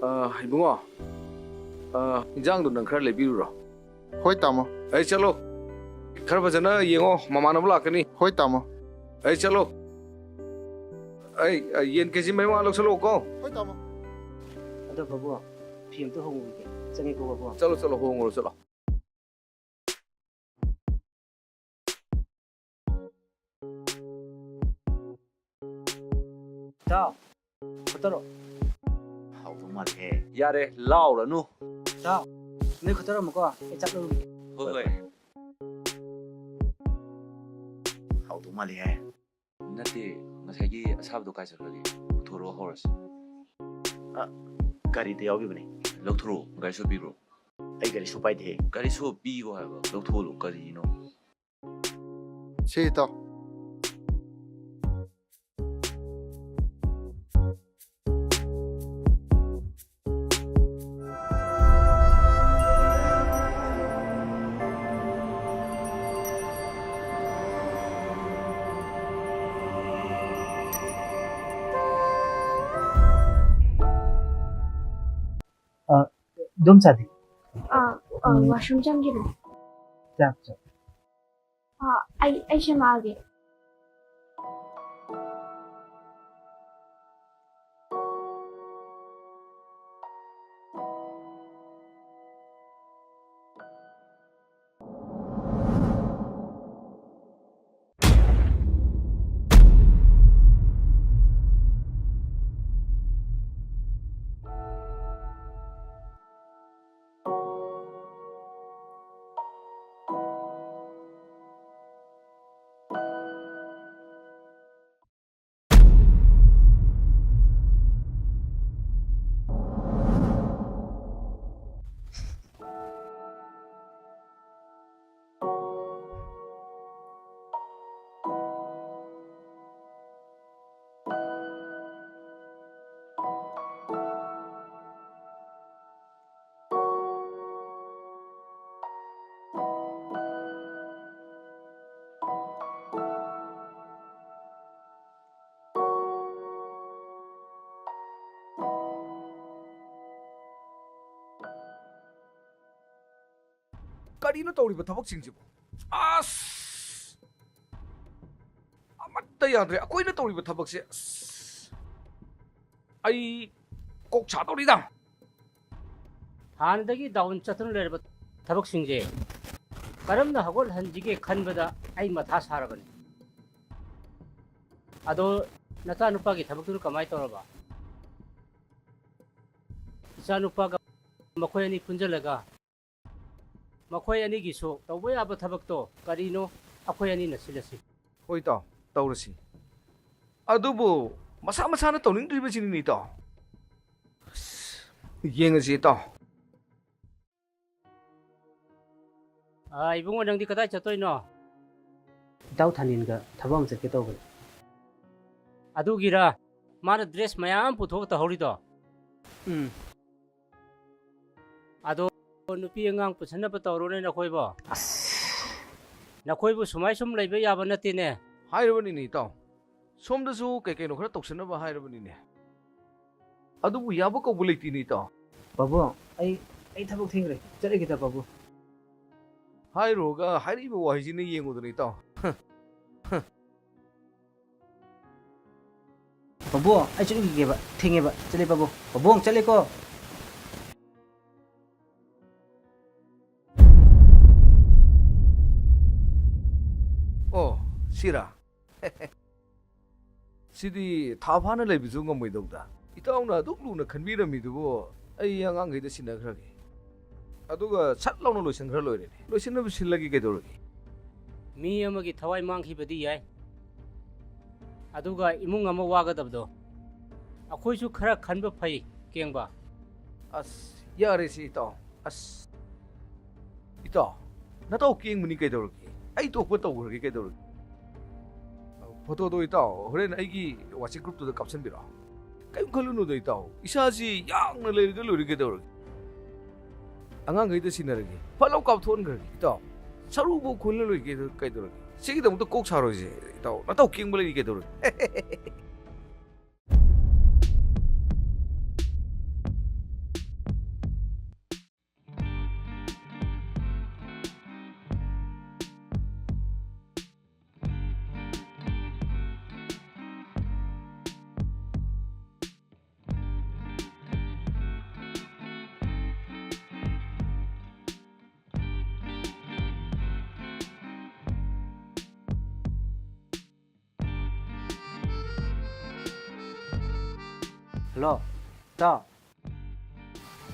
ꯑ, ꯏꯕꯨꯡꯉꯣ, ꯑ, ꯏꯟꯖꯥꯡꯗꯣ ꯅꯪ ꯈꯔ ꯂꯩꯕꯤꯔꯨꯔꯣ꯫ ꯍꯣꯏ, ꯇꯥꯃꯣ꯫ ꯑꯩ ꯆꯠꯂꯣ꯫ ꯈꯔ ꯐꯖꯅ ꯌꯦꯡꯉꯣ, ꯃꯃꯥꯟꯅꯕ ꯂꯥꯛꯀꯅꯤ꯫ ꯍꯣꯏ, ꯇꯥꯃꯣ꯫ ꯑꯩ ꯆꯠꯂꯣ꯫ ꯑꯩ, ꯑ, ꯌꯦꯟ ꯀꯦ ꯖꯤ ꯃꯔꯤ ꯃꯉꯥ ꯂꯧꯁꯜꯂꯛꯑꯣꯀꯣ꯫ ꯍꯣꯏ, ꯇꯥꯃꯣ꯫ ꯑꯗꯣ ꯕꯥꯕꯨ, ꯐꯤ ꯑꯝꯇ ꯍꯣꯡꯉꯨꯈꯤꯒꯦ꯫ ꯆꯪꯉꯦꯀꯣ, ꯕꯥꯕꯨ꯫ ꯆꯠꯂꯣ, ꯆꯠꯂꯣ, ꯍꯣꯡꯉꯨꯔꯣ, ꯆꯠꯂꯣ꯫ ꯏꯇꯥꯎ, ꯈꯨꯠꯇꯔꯣ? ꯍꯥꯎꯗꯧ ꯃꯥꯜꯂꯦꯍꯦ꯫ ꯌꯥꯔꯦ, ꯂꯥꯎꯔꯅꯨ꯫ ꯏꯇꯥꯎ, ꯅꯣꯏ ꯈꯨꯠꯇꯔꯝꯃꯨꯀꯣ, ꯑꯩ ꯆꯥꯛ ꯂꯧꯔꯨꯒꯦ꯫ ꯍꯣꯏ, ꯍꯣꯏ꯫ ꯍꯥꯎꯗꯧ ꯃꯥꯜꯂꯦꯍꯦ꯫ ꯅꯠꯇꯦ, ꯉꯁꯥꯏꯒꯤ ꯑꯁꯥꯕꯗꯣ ꯀꯥꯏ ꯆꯠꯈ꯭ꯔꯒꯦ? ꯄꯨꯊꯣꯔꯛꯑꯣ, ꯍꯧꯔꯁꯤ꯫ ꯑ, ꯒꯥꯔꯤꯗ ꯌꯥꯎꯈꯤꯕꯅꯦ꯫ ꯂꯧꯊꯣꯔꯛꯑꯣ, ꯒꯥꯔꯤ ꯁꯣ ꯄꯤꯈ꯭ꯔꯣ꯫ ꯑꯩ ꯒꯥꯔꯤ ꯁꯣ ꯄꯥꯏꯗꯦꯍꯦ꯫ ꯒꯥꯔꯤ ꯁꯣ ꯄꯤꯈꯣ ꯍꯥꯏꯕ, ꯂꯧꯊꯣꯛꯍꯜꯂꯨ, ꯀꯔꯤꯅꯣ? ꯁꯤ ꯏꯇꯥꯎ꯫ ꯑ, ꯏꯗꯣꯝꯆꯥꯗꯤ? ꯑ, ꯑ, ꯎꯝ꯫ ꯋꯥꯁꯔꯨꯝ ꯆꯪꯈꯤꯕꯅꯤ꯫ ꯆꯥꯛ ꯆꯥ꯫ ꯑ, ꯑꯩ, ꯑꯩ ꯁꯦꯝꯃꯛꯑꯒꯦ꯫ ꯀꯔꯤꯅꯣ ꯇꯧꯔꯤꯕ ꯊꯕꯛꯁꯤꯡꯁꯤꯕꯨ? ꯑꯁ! ꯑꯃꯠꯇ ꯌꯥꯗ꯭ꯔꯦ꯫ ꯑꯩꯈꯣꯏꯅ ꯇꯧꯔꯤꯕ ꯊꯕꯛꯁꯦ, ꯑꯁ! ꯑꯩ ꯀꯣꯛ ꯁꯥꯗꯧꯔꯤꯗ꯫ ꯍꯥꯟꯅꯗꯒꯤ ꯗꯥꯎꯟ ꯆꯠꯇꯨꯅ ꯂꯩꯔꯕ ꯊꯕꯛꯁꯤꯡꯁꯦ ꯀꯔꯝꯅ ꯍꯧꯒꯠꯍꯟꯁꯤꯒꯦ ꯈꯟꯕꯗ ꯑꯩ ꯃꯊꯥ ꯁꯥꯔꯕꯅꯤ꯫ ꯑꯗꯣ ꯅꯆꯥꯅꯨꯄꯥꯒꯤ ꯊꯕꯛꯇꯨꯅ ꯀꯃꯥꯏꯅ ꯇꯧꯔꯕ? ꯏꯆꯥꯅꯨꯄꯥꯒ ꯃꯈꯣꯏ ꯑꯅꯤ ꯄꯨꯟꯁꯤꯜꯂꯒ ꯃꯈꯣꯏ ꯑꯅꯤꯒꯤꯁꯨ ꯇꯧꯕ ꯌꯥꯕ ꯊꯕꯛꯇꯣ ꯀꯔꯤꯅꯣ ꯑꯩꯈꯣꯏ ꯑꯅꯤꯅ ꯁꯤꯜꯂꯁꯤ꯫ ꯍꯣꯏ, ꯏꯇꯥꯎ, ꯇꯧꯔꯁꯤ꯫ ꯑꯗꯨꯕꯨ ꯃꯁꯥ ꯃꯁꯥꯅ ꯇꯧꯅꯤꯡꯗ꯭ꯔꯤꯕꯁꯤꯅꯤꯅꯦ, ꯏꯇꯥꯎ꯫ ꯑꯁ, ꯌꯦꯡꯉꯁꯤ, ꯏꯇꯥꯎ꯫ ꯑꯥ, ꯏꯕꯨꯡꯉꯣ, ꯅꯪꯗꯤ ꯀꯗꯥꯏ ꯆꯠꯇꯣꯏꯅꯣ? ꯏꯇꯥꯎ ꯊꯥꯅꯤꯟꯒ ꯊꯕꯛ ꯑꯃ ꯆꯠꯀꯦ ꯇꯧꯕꯅꯤ꯫ ꯑꯗꯨꯒꯤꯔ ꯃꯥꯅ ꯗ꯭ꯔꯦꯁ ꯃꯌꯥꯝ ꯄꯨꯊꯣꯛꯑ ꯇꯧꯍꯧꯔꯤꯗꯣ? ꯎꯝ꯫ ꯑꯗꯣ ꯅꯨꯄꯤ ꯑꯉꯥꯡ ꯄꯨꯁꯟꯅꯕ ꯇꯧꯔꯣꯅꯦ ꯅꯈꯣꯏꯕꯣ꯫ ꯑꯁ꯫ ꯅꯈꯣꯏꯕꯨ ꯁꯨꯃꯥꯏ ꯁꯨꯝ ꯂꯩꯕ ꯌꯥꯕ ꯅꯠꯇꯦꯅꯦ꯫ ꯍꯥꯏꯔꯕꯅꯤꯅꯦ, ꯏꯇꯥꯎ꯫ ꯁꯣꯝꯗꯁꯨ ꯀꯩ ꯀꯩꯅꯣ ꯈꯔ ꯇꯧꯁꯟꯅꯕ ꯍꯥꯏꯔꯕꯅꯤꯅꯦ꯫ ꯑꯗꯨꯕꯨ ꯌꯥꯕ ꯀꯧꯕ ꯂꯩꯇꯦꯅꯦ, ꯏꯇꯥꯎ꯫ ꯄꯥꯕꯨꯡ, ꯑꯩ, ꯑꯩ ꯊꯕꯛ ꯊꯦꯡꯈ꯭ꯔꯦ, ꯆꯠꯂꯒꯦꯗ, ꯄꯥꯕꯨꯡ꯫ ꯍꯥꯏꯔꯨꯔꯒ ꯍꯥꯏꯔꯛꯏꯕ ꯋꯥꯍꯩꯁꯤꯅ ꯌꯦꯡꯉꯨꯗꯅ, ꯏꯇꯥꯎ꯫ ꯄꯥꯕꯨꯡ, ꯑꯩ ꯆꯠꯂꯨꯈꯤꯒꯦꯕ, ꯊꯦꯡꯉꯦꯕ, ꯆꯠꯂꯦ ꯄꯥꯕꯨꯡ꯫ ꯄꯥꯕꯨꯡ, ꯆꯠꯂꯦꯀꯣ꯫ ꯑꯣ, ꯁꯤꯔꯥ? ꯁꯤꯗꯤ ꯊꯥ ꯐꯥꯅ ꯂꯩꯕꯁꯨ ꯉꯝꯃꯣꯏꯗꯧꯗ꯫ ꯏꯇꯥꯎꯅ ꯑꯗꯨꯛ ꯂꯨꯅ ꯈꯟꯕꯤꯔꯝꯃꯤꯗꯨꯕꯨ ꯑꯩ ꯑꯉꯥꯡꯈꯩꯗ ꯁꯤꯟꯅꯈ꯭ꯔꯒꯦ꯫ ꯑꯗꯨꯒ ꯁꯠ ꯂꯥꯎꯅ ꯂꯣꯏꯁꯤꯟꯈ꯭ꯔ ꯂꯣꯏꯔꯦꯅꯦ꯫ ꯂꯣꯏꯁꯤꯟꯅꯕ ꯁꯤꯜꯂꯒꯦ, ꯀꯩꯗꯧꯔꯒꯦ? ꯃꯤ ꯑꯃꯒꯤ ꯊꯋꯥꯏ ꯃꯥꯡꯈꯤꯕꯗꯤ ꯌꯥꯏ, ꯑꯗꯨꯒ ꯏꯃꯨꯡ ꯑꯃ ꯋꯥꯒꯗꯕꯗꯣ ꯑꯩꯈꯣꯏꯁꯨ ꯈꯔ ꯈꯟꯕ ꯐꯩ, ꯀꯦꯡꯕ꯫ ꯑꯁ, ꯌꯥꯔꯦꯁꯦ, ꯏꯇꯥꯎ꯫ ꯑꯁ, ꯏꯇꯥꯎ, ꯅꯇꯥꯎ ꯀꯦꯡꯕꯅꯤ ꯀꯩꯗꯧꯔꯒꯦ? ꯑꯩ ꯊꯣꯛꯄ ꯇꯧꯈ꯭ꯔꯒꯦ ꯀꯩꯗꯧꯔꯒꯦ? ꯐꯣꯇꯣꯗꯣ, ꯏꯇꯥꯎ, ꯍꯣꯔꯦꯟ ꯑꯩꯒꯤ WhatsApp group ꯇꯨꯗ ꯀꯥꯞꯁꯤꯟꯕꯤꯔꯣ꯫ ꯀꯔꯤꯝ ꯈꯜꯂꯨꯅꯨꯗ, ꯏꯇꯥꯎ꯫ ꯏꯁꯥꯁꯤ ꯌꯥꯡꯅ ꯂꯩꯔꯒ ꯂꯣꯏꯔꯦ ꯀꯩꯗꯧꯔꯒꯦ? ꯑꯉꯥꯡꯈꯩꯗ ꯁꯤꯟꯅꯔꯒꯦ꯫ ꯐꯠ ꯂꯥꯎ ꯀꯥꯞꯊꯣꯛꯍꯟꯈ꯭ꯔꯒꯦ, ꯏꯇꯥꯎ꯫ ꯁꯔꯨꯐꯥꯎ ꯈꯨꯜꯂ ꯂꯣꯏꯔꯦ ꯀꯩꯗꯧ-, ꯀꯩꯗꯧꯔꯒꯦ? ꯁꯤꯒꯤꯗꯃꯛꯇ ꯀꯣꯛ ꯁꯥꯔꯣꯏꯁꯦ, ꯏꯇꯥꯎ꯫ ꯅꯇꯥꯎ ꯀꯦꯡꯕ ꯂꯩꯔꯤ ꯀꯩꯗꯧꯔꯒꯦ? ꯍꯜꯂꯣ, ꯏꯇꯥꯎ꯫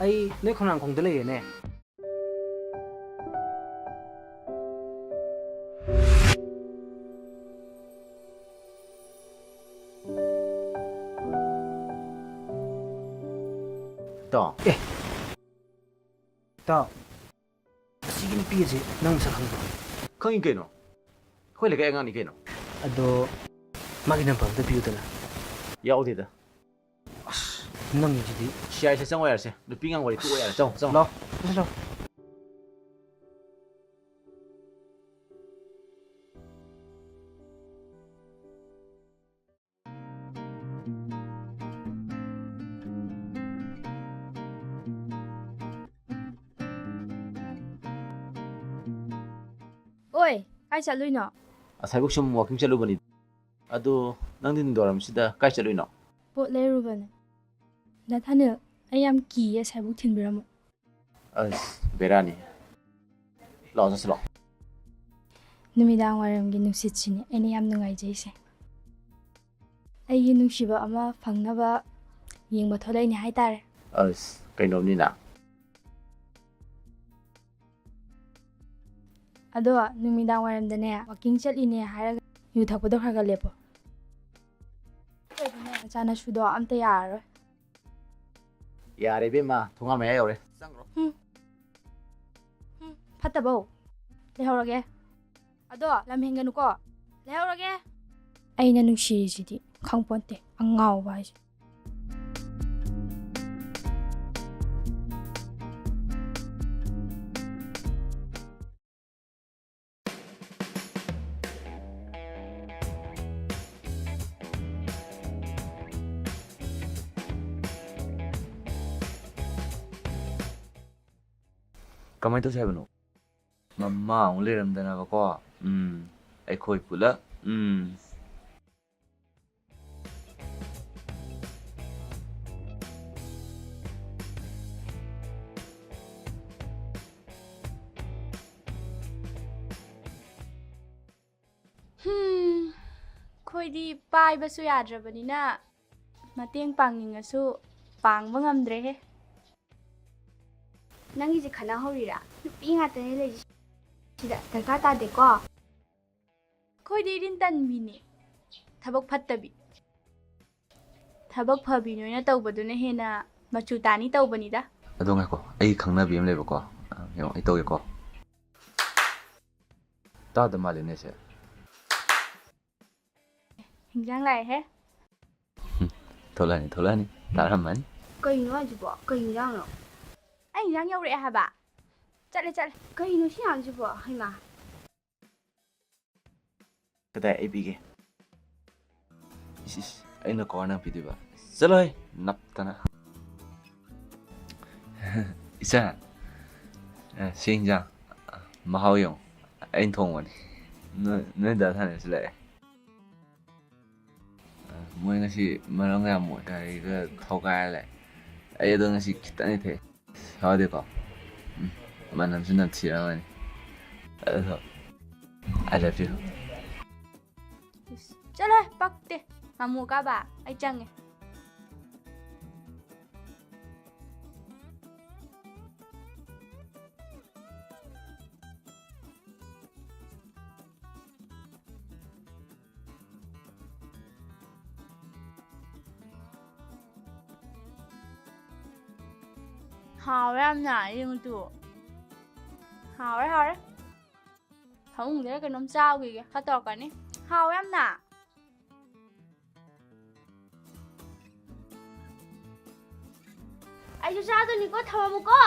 ꯑꯩ ꯅꯣꯏ ꯈꯣꯡꯅꯥꯡꯈꯣꯡꯗ ꯂꯩꯔꯦꯅꯦ꯫ ꯏꯇꯥꯎ꯫ ꯑꯦ꯫ ꯏꯇꯥꯎ꯫ ꯑꯁꯤꯒꯤ ꯅꯨꯄꯤ ꯑꯁꯤ ꯅꯪ ꯃꯁꯛ ꯈꯪꯕ꯭ꯔꯣ? ꯈꯪꯉꯤ ꯀꯩꯅꯣ꯫ ꯑꯩꯈꯣꯏ ꯂꯩꯀꯥꯏ ꯑꯉꯥꯡꯅꯤ ꯀꯩꯅꯣ꯫ ꯑꯗꯣ ꯃꯥꯒꯤ ꯅꯝꯕꯔ ꯑꯝꯇ ꯄꯤꯌꯨꯗꯅ꯫ ꯌꯥꯎꯗꯦꯗ꯫ ꯑꯁ, ꯅꯪꯒꯤꯁꯤꯗꯤ꯫ ꯁꯤ ꯌꯥꯔꯦꯁꯦ, ꯆꯪꯉꯣ ꯌꯥꯔꯦꯁꯦ꯫ ꯅꯨꯄꯤ ꯑꯉꯥꯡ ꯋꯥꯔꯤ ꯇꯣꯛꯑꯣ ꯌꯥꯔꯦ꯫ ꯆꯪꯉꯣ, ꯆꯪꯉꯣ꯫ ꯂꯥꯎ, ꯆꯠꯁꯤ ꯂꯥꯎ꯫ ꯑꯣꯏ, ꯀꯥꯏ ꯆꯠꯂꯨꯏꯅꯣ? ꯑꯁꯥꯏꯕꯨꯛ ꯁꯨꯝ walking ꯆꯠꯂꯨꯕꯅꯤ꯫ ꯑꯗꯣ ꯅꯪꯗꯤ ꯅꯨꯡꯗꯥꯡꯋꯥꯏꯔꯝꯁꯤꯗ ꯀꯥꯏ ꯆꯠꯂꯨꯏꯅꯣ? ꯄꯣꯠ ꯂꯩꯔꯨꯕꯅꯦ꯫ ꯗꯥ ꯊꯥꯅꯤꯜ, ꯑꯩ ꯌꯥꯝ ꯀꯤꯌꯦ, ꯑꯁꯥꯏꯕꯨꯛ ꯊꯤꯟꯕꯤꯔꯝꯃꯣ꯫ ꯑꯁ, ꯕꯦꯔꯥꯅꯤ꯫ ꯂꯥꯛꯑꯣ, ꯆꯠꯁꯤ ꯂꯥꯛꯑꯣ꯫ ꯅꯨꯃꯤꯗꯥꯡ ꯋꯥꯏꯔꯝꯒꯤ ꯅꯨꯡꯁꯤꯠꯁꯤꯅꯦ ꯑꯩꯅ ꯌꯥꯝ ꯅꯨꯡꯉꯥꯏꯖꯩꯁꯦ꯫ ꯑꯩꯒꯤ ꯅꯨꯡꯁꯤꯕ ꯑꯃ ꯐꯪꯅꯕ ꯌꯦꯡꯕ ꯊꯣꯛꯂꯛꯏꯅꯦ ꯍꯥꯏꯇꯥꯔꯦ꯫ ꯑꯁ, ꯀꯩꯅꯣꯝꯅꯤꯅ꯫ ꯑꯗꯣ ꯅꯨꯃꯤꯗꯥꯡ ꯋꯥꯏꯔꯝꯗꯅꯦ, walking ꯆꯠꯂꯤꯅꯦ ꯍꯥꯏꯔꯒ ꯌꯨ ꯊꯛꯄꯗꯣ ꯈꯔ ꯈꯔ ꯂꯦꯞꯄꯣ꯫ ꯅꯠꯇ꯭ꯔꯗꯤꯅꯦ, ꯅꯆꯥ ꯅꯁꯨꯗꯣ ꯑꯝꯇ ꯌꯥꯔꯔꯣꯏ꯫ ꯌꯥꯔꯦ ꯏꯕꯦꯝꯃ, ꯊꯣꯡꯒꯥꯟ ꯃꯌꯥ ꯌꯧꯔꯦ꯫ ꯆꯪꯈ꯭ꯔꯣ꯫ ꯍꯨꯝ꯫ ꯍꯨꯝ, ꯐꯠꯇꯕꯧ꯫ ꯂꯩꯍꯧꯔꯒꯦ꯫ ꯑꯗꯣ ꯂꯝ ꯍꯦꯟꯒꯅꯨꯀꯣ꯫ ꯂꯩꯍꯧꯔꯒꯦ꯫ ꯑꯩꯅ ꯅꯨꯡꯁꯤꯔꯤꯁꯤꯗꯤ ꯈꯪꯄꯣꯟꯇꯦ, ꯑꯉꯥꯎꯕ ꯍꯥꯏꯁꯦ꯫ ꯀꯃꯥꯏꯅ ꯇꯧꯁꯦ ꯍꯥꯏꯕꯅꯣ? ꯃꯃꯥ ꯑꯃꯨꯛ ꯂꯩꯔꯝꯗꯅꯕꯀꯣ꯫ ꯎꯝ, ꯑꯩꯈꯣꯏ ꯄꯨꯂꯞ꯫ ꯎꯝ꯫ ꯍꯨꯝ, ꯑꯩꯈꯣꯏꯗꯤ ꯄꯥꯏꯕꯁꯨ ꯌꯥꯗ꯭ꯔꯕꯅꯤꯅ ꯃꯇꯦꯡ ꯄꯥꯡꯅꯤꯡꯉꯁꯨ ꯄꯥꯡꯕ ꯉꯝꯗ꯭ꯔꯦꯍꯦ꯫ ꯅꯪꯒꯤꯁꯦ ꯈꯠꯅꯍꯧꯔꯤꯔꯥ? ꯅꯨꯄꯤ ꯉꯥꯛꯇꯅꯦ ꯂꯩꯔꯤꯁꯦ ꯁꯤꯗ, ꯗꯔꯀꯥꯔ ꯇꯥꯗꯦꯀꯣ꯫ ꯑꯩꯈꯣꯏꯗꯤ ꯏꯔꯤꯟ ꯇꯟꯕꯤꯅꯦ, ꯊꯕꯛ ꯐꯠꯇꯕꯤ꯫ ꯊꯕꯛ ꯐꯕꯤ ꯅꯣꯏꯅ ꯇꯧꯕꯗꯨꯅ ꯍꯦꯟꯅ ꯃꯆꯨ ꯇꯥꯅꯤ ꯇꯧꯕꯅꯤꯗ꯫ ꯑꯗꯣ ꯉꯥꯏꯈꯣ, ꯑꯩ ꯈꯪꯅꯕꯤ ꯑꯃ ꯂꯩꯕꯀꯣ꯫ ꯑ, ꯌꯦꯡꯉꯣ, ꯑꯩ ꯇꯧꯒꯦꯀꯣ꯫ ꯇꯥꯗ ꯃꯥꯜꯂꯦꯅꯦ ꯁꯦ꯫ ꯍꯤꯟꯖꯥꯡ ꯂꯥꯛꯑꯦꯍꯦ꯫ ꯊꯣꯛꯂꯛꯑꯅꯤ, ꯊꯣꯛꯂꯛꯑꯅꯤ꯫ ꯇꯥꯔꯝꯃꯅꯤ꯫ ꯀꯩꯅꯣ ꯍꯥꯏꯁꯤꯕꯣ? ꯀꯩ ꯍꯤꯟꯖꯥꯡꯅꯣ? ꯑꯩ ꯍꯤꯟꯖꯥꯡ ꯌꯧꯔꯛꯑꯦ ꯍꯥꯏꯕ꯫ ꯆꯠꯂꯦ, ꯆꯠꯂꯦ꯫ ꯀꯩꯅꯣ ꯁꯤ ꯑꯉꯥꯡꯁꯤꯕꯣ? ꯍꯩꯃꯥ꯫ ꯀꯗꯥꯏ ꯑꯩ ꯄꯤꯒꯦ? ꯏꯁ, ꯏꯁ, ꯑꯩꯅ ꯀꯣ ꯅꯪ ꯄꯤꯗꯣꯏꯕ? ꯆꯠꯂꯣꯍꯦ, ꯅꯞꯇꯅ꯫ ꯏꯆꯥ, ꯑ, ꯁꯤ ꯍꯤꯟꯖꯥꯡ ꯃꯍꯥꯎ ꯌꯦꯡꯉꯨ꯫ ꯑꯩꯅ ꯊꯣꯡꯕꯅꯤ꯫ ꯅꯣꯏ, ꯅꯣꯏ ꯗꯥ ꯁꯥꯟꯅꯁꯤ ꯂꯥꯛꯑꯦ꯫ ꯑ, ꯃꯣꯏ ꯉꯁꯤ ꯃꯔꯝ ꯌꯥꯝ ꯃꯣꯛꯑꯦ꯫ ꯒꯥꯔꯤꯒ ꯊꯧꯒꯥꯏꯔ ꯂꯩ꯫ ꯑꯩ ꯑꯗꯣ ꯉꯁꯤ ꯈꯤꯇꯪꯗꯤ ꯊꯦꯡꯉꯦ꯫ ꯁꯥꯎꯗꯦꯀꯣ? ꯎꯝ, ꯃꯅꯝꯁꯨ ꯅꯝꯊꯤꯔꯝꯃꯅꯤ꯫ ꯑꯗꯣ, I love you꯫ ꯏꯁ, ꯆꯠꯂꯣꯍꯦ, ꯄꯛꯇꯦ꯫ ꯃꯃꯣ ꯀꯥꯕ, ꯑꯩ ꯆꯪꯉꯦ꯫ ꯍꯥꯎꯋꯦ ꯌꯥꯝꯅ, ꯌꯦꯡꯉꯨ ꯇꯨ꯫ ꯍꯥꯎꯔꯦ, ꯍꯥꯎꯔꯦ꯫ ꯐꯃꯨꯡꯗ ꯀꯩꯅꯣꯝ ꯆꯥꯎꯈꯤꯒꯦ, ꯈꯔ ꯇꯧꯔꯛꯀꯅꯤ꯫ ꯍꯥꯎꯋꯦ ꯌꯥꯝꯅ꯫ ꯑꯩꯁꯨ ꯆꯥꯗꯣꯏꯅꯤꯀꯣ, ꯊꯝꯃꯝꯃꯨꯀꯣ꯫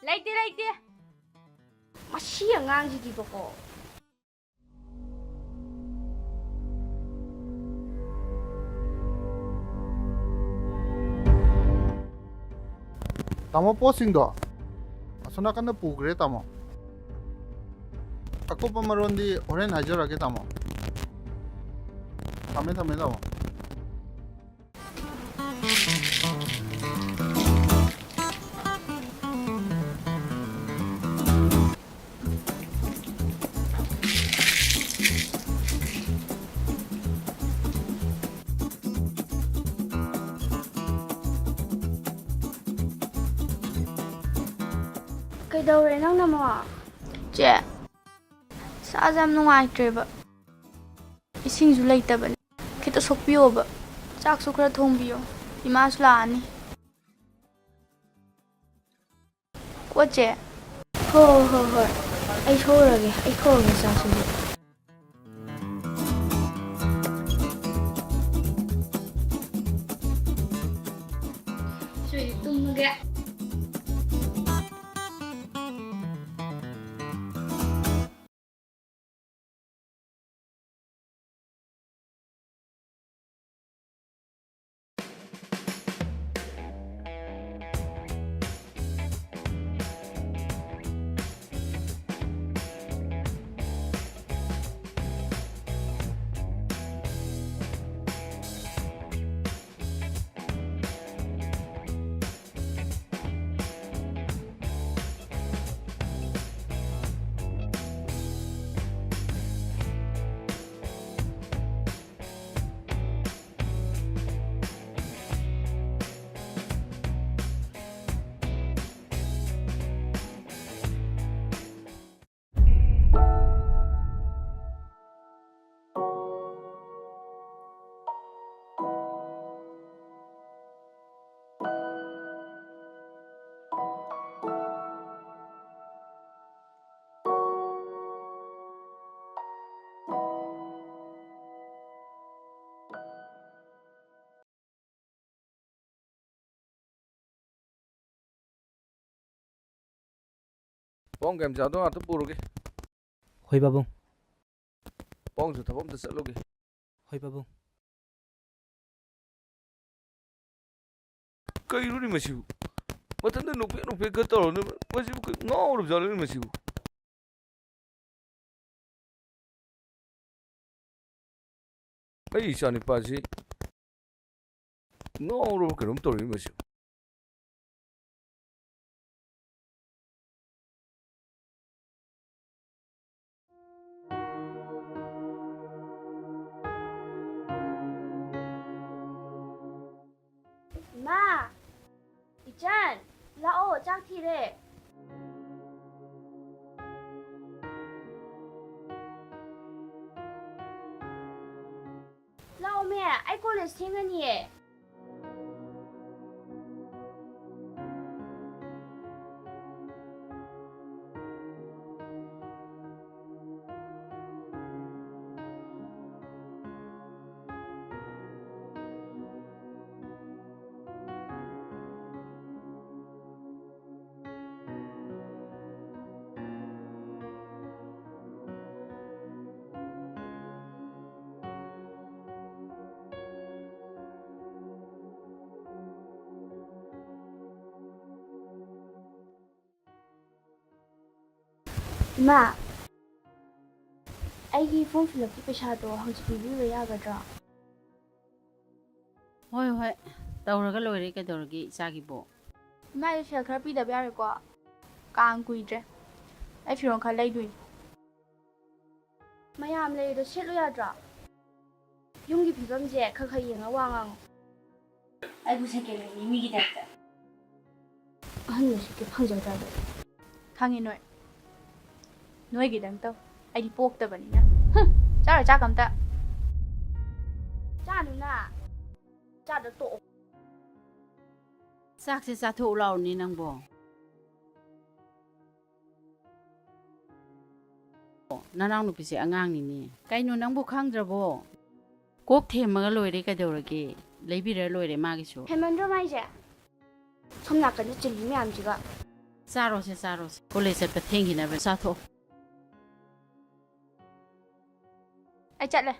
ꯂꯩꯇꯦ, ꯂꯩꯇꯦ꯫ ꯃꯁꯤ ꯑꯉꯥꯡꯁꯤꯗꯤꯕꯀꯣ꯫ ꯇꯥꯃꯣ, ꯄꯣꯠꯁꯤꯡꯗꯣ ꯑꯁꯣꯝ ꯅꯥꯀꯟꯗ ꯄꯨꯈ꯭ꯔꯦ, ꯇꯥꯃꯣ꯫ ꯑꯀꯨꯞꯄ ꯃꯔꯣꯟꯗꯤ ꯍꯣꯔꯦꯟ ꯍꯥꯏꯖꯔꯛꯑꯒꯦ, ꯇꯥꯃꯣ꯫ ꯊꯝꯃꯦ, ꯊꯝꯃꯦ, ꯇꯥꯃꯣ꯫ ꯀꯩꯗꯧꯔꯦ ꯅꯪꯅ ꯑꯃꯨꯛ? ꯆꯦ, ꯏꯁꯥꯁꯦ ꯌꯥꯝ ꯅꯨꯡꯉꯥꯏꯇ꯭ꯔꯦꯕ꯫ ꯏꯁꯤꯡꯁꯨ ꯂꯩꯇꯕꯅꯤ꯫ ꯈꯤꯇ ꯁꯣꯛꯄꯤꯌꯣꯕ꯫ ꯆꯥꯛꯁꯨ ꯈꯔ ꯊꯣꯡꯕꯤꯌꯣ꯫ ꯏꯃꯥꯁꯨ ꯂꯥꯛꯑꯅꯤ꯫ ꯀꯣ ꯆꯦ? ꯍꯣ, ꯍꯣ, ꯍꯣ, ꯍꯣꯏ꯫ ꯑꯩ ꯁꯣꯛꯎꯔꯒꯦ, ꯑꯩ ꯊꯣꯡꯉꯒꯦ ꯆꯥꯛꯁꯤꯁꯨ꯫ ꯁꯤꯗꯤ ꯇꯨꯝꯃꯒꯦ꯫ ꯄꯥꯎꯡ ꯀꯌꯥꯝ ꯆꯥꯗꯣ ꯉꯥꯛꯇ ꯄꯨꯔꯨꯒꯦ꯫ ꯍꯣꯏ ꯄꯥꯕꯨꯡ꯫ ꯄꯥꯎꯡꯁꯨ ꯊꯕꯛ ꯑꯝꯇ ꯆꯠꯂꯨꯒꯦ꯫ ꯍꯣꯏ ꯄꯥꯕꯨꯡ꯫ ꯀꯩꯅꯣꯅꯦ ꯃꯁꯤꯕꯨ? ꯃꯊꯟꯇ ꯅꯣꯛꯐꯦꯠ ꯅꯣꯛꯐꯦꯠꯀ ꯇꯧꯔꯅꯨ꯫ ꯃꯁꯤꯕꯨ ꯀꯩ ꯉꯥꯎꯔꯕ ꯖꯥꯠꯂꯣꯅꯦ ꯃꯁꯤꯕꯨ? ꯑꯩ ꯏꯆꯥꯅꯤꯄꯥꯁꯤ ꯉꯥꯎꯔꯕ ꯀꯩꯅꯣꯝ ꯇꯧꯔꯦ ꯃꯁꯤ꯫ ꯏꯃꯥ! ꯏꯆꯟ! ꯂꯥꯛꯑꯣ, ꯆꯥꯛ ꯊꯤꯔꯦ꯫ ꯑꯩ ꯀꯣꯂꯦꯖ ꯊꯦꯡꯉꯅꯤꯌꯦ꯫ ꯏꯃꯥ, ꯑꯩꯒꯤ form fill upꯀꯤ ꯄꯩꯁꯥꯗꯣ ꯍꯧꯖꯤꯛ ꯄꯤꯕꯤꯕ ꯌꯥꯒꯗ꯭ꯔꯣ? ꯍꯣꯏ, ꯍꯣꯏ, ꯇꯧꯔꯒ ꯂꯣꯏꯔꯦ꯫ ꯀꯩꯗꯧꯔꯒꯦ ꯏꯆꯥꯒꯤꯕꯣ? ꯏꯃꯥ, ꯑꯩ ꯁꯦꯜ ꯈꯔ ꯄꯤꯗꯕ ꯌꯥꯔꯣꯏꯀꯣ? ꯀꯥꯡ ꯀꯨꯏꯗ꯭ꯔꯦ꯫ ꯑꯩ ꯐꯤꯔꯣꯜ ꯈꯔ ꯂꯩꯗꯣꯏꯅꯤ꯫ ꯃꯌꯥꯝ ꯂꯩꯔꯤꯗꯣ ꯁꯦꯠꯂꯨ ꯌꯥꯗ꯭ꯔꯣ? ꯌꯨꯝꯒꯤ ꯐꯤꯕꯝꯁꯦ ꯈꯔ ꯈꯔ ꯌꯦꯡꯉ ꯋꯥ ꯉꯥꯡꯉꯣ꯫ ꯑꯩꯕꯨ second hand ꯃꯤꯒꯤ type ꯇ꯫ ꯑꯍꯟꯕ ꯁꯦꯠꯀꯦ ꯐꯪꯖꯗ꯭ꯔꯕ? ꯈꯪꯉꯤ ꯅꯣꯏ꯫ ꯅꯣꯏꯒꯤꯗꯪ ꯇꯧ꯫ ꯑꯩꯗꯤ ꯄꯣꯛꯇꯕꯅꯤꯅ꯫ ꯍꯨꯝ, ꯆꯥꯔꯣꯏ ꯆꯥꯛ ꯑꯝꯇ꯫ ꯆꯥꯅꯨꯅ꯫ ꯆꯥꯗ ꯇꯣꯛꯑꯣ꯫ ꯆꯥꯛꯁꯦ ꯆꯥꯊꯣꯛꯎ ꯂꯥꯎꯅꯦ ꯅꯪꯕꯣ꯫ ꯅꯅꯥꯎꯅꯨꯄꯤꯁꯦ ꯑꯉꯥꯡꯅꯤꯅꯦ꯫ ꯀꯩꯅꯣ ꯅꯪꯕꯨ ꯈꯪꯗ꯭ꯔꯕꯣ? ꯀꯣꯛ ꯊꯦꯝꯃꯒ ꯂꯣꯏꯔꯦ ꯀꯩꯗꯧꯔꯒꯦ? ꯂꯩꯕꯤꯔ ꯂꯣꯏꯔꯦ ꯃꯥꯒꯤꯁꯨ꯫ ꯍꯦꯟꯃꯟꯗ꯭ꯔꯣ ꯃꯥꯏꯁꯦ? ꯁꯣꯝ ꯅꯥꯀꯟꯗ ꯆꯤꯜꯂꯤ ꯃꯌꯥꯝꯁꯤꯒ꯫ ꯆꯥꯔꯣꯁꯦ, ꯆꯥꯔꯣꯁꯦ꯫ ꯀꯣꯂꯦꯖ ꯆꯠꯄ ꯊꯦꯡꯈꯤꯅꯕ ꯆꯥꯊꯣꯛꯑꯣ꯫ ꯑꯩ ꯆꯠꯂꯦ꯫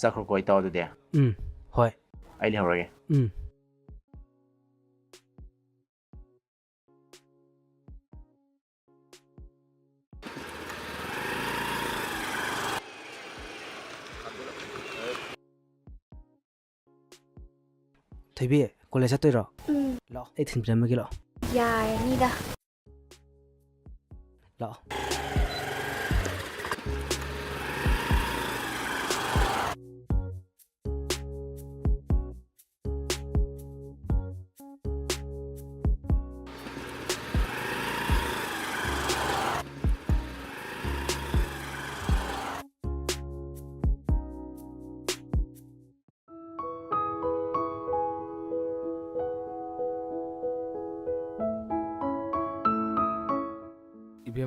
ꯆꯠꯈ꯭ꯔꯣꯀꯣ ꯏꯇꯥꯎ ꯑꯗꯨꯗꯤ꯫ ꯎꯝ, ꯍꯣꯏ꯫ ꯑꯩ ꯂꯩꯍꯧꯔꯒꯦ꯫ ꯎꯝ꯫ ꯊꯣꯏꯕꯤ, ꯀꯣꯂꯦꯖ ꯆꯠꯇꯣꯏꯔꯣ? ꯎꯝ꯫ ꯂꯥꯛꯑꯣ, ꯑꯩ ꯊꯤꯟꯕꯤꯔꯝꯃꯒꯦ, ꯂꯥꯛꯑꯣ꯫ ꯌꯥꯔꯅꯤꯗ꯫ ꯂꯥꯛꯑꯣ꯫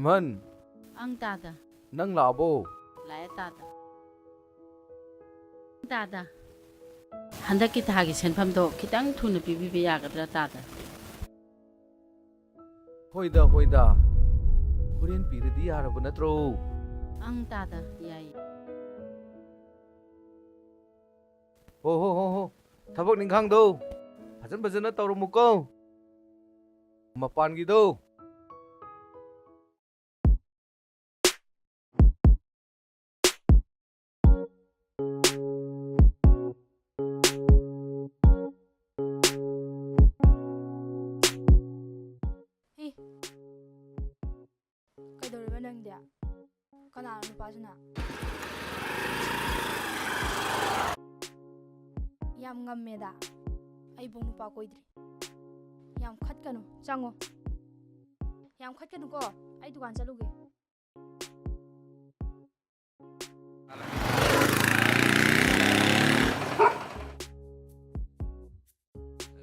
ꯏꯃꯟ꯫ ꯑꯪ, ꯇꯥꯗ꯫ ꯅꯪ ꯂꯥꯛꯑꯕꯣ? ꯂꯥꯛꯑꯦ, ꯇꯥꯗ꯫ ꯇꯥꯗ, ꯍꯟꯗꯛꯀꯤ ꯊꯥꯒꯤ ꯁꯦꯟꯐꯝꯗꯣ ꯈꯤꯇꯪ ꯊꯨꯅ ꯄꯤꯕꯤꯕ ꯌꯥꯒꯗ꯭ꯔꯥ, ꯇꯥꯗ? ꯍꯣꯏꯗ, ꯍꯣꯏꯗ꯫ ꯍꯣꯔꯦꯟ ꯄꯤꯔꯗꯤ ꯌꯥꯔꯕ ꯅꯠꯇ꯭ꯔꯣ? ꯑꯪ, ꯇꯥꯗ, ꯌꯥꯏꯌꯦ꯫ ꯍꯣ, ꯍꯣ, ꯍꯣ, ꯍꯣ꯫ ꯊꯕꯛ ꯏꯪꯈꯥꯡꯗꯣ ꯐꯖꯟ ꯐꯖꯅ ꯇꯧꯔꯝꯃꯨꯀꯣ꯫ ꯃꯄꯥꯟꯒꯤꯗꯣ꯫ ꯍꯤ꯫ ꯀꯩꯗꯧꯔꯤꯕ ꯅꯪꯗꯤ? ꯀꯅꯥꯅꯣ ꯅꯨꯄꯥꯁꯤꯅ? ꯌꯥꯝ ꯉꯝꯃꯦꯗ꯫ ꯑꯩꯕꯨ ꯅꯨꯄꯥ ꯀꯣꯏꯗ꯭ꯔꯤ꯫ ꯌꯥꯝ ꯈꯠꯀꯅꯨ, ꯆꯪꯉꯣ꯫ ꯌꯥꯝ ꯈꯠꯀꯅꯨꯀꯣ, ꯑꯩ ꯗꯨꯀꯥꯟ ꯆꯠꯂꯨꯒꯦ꯫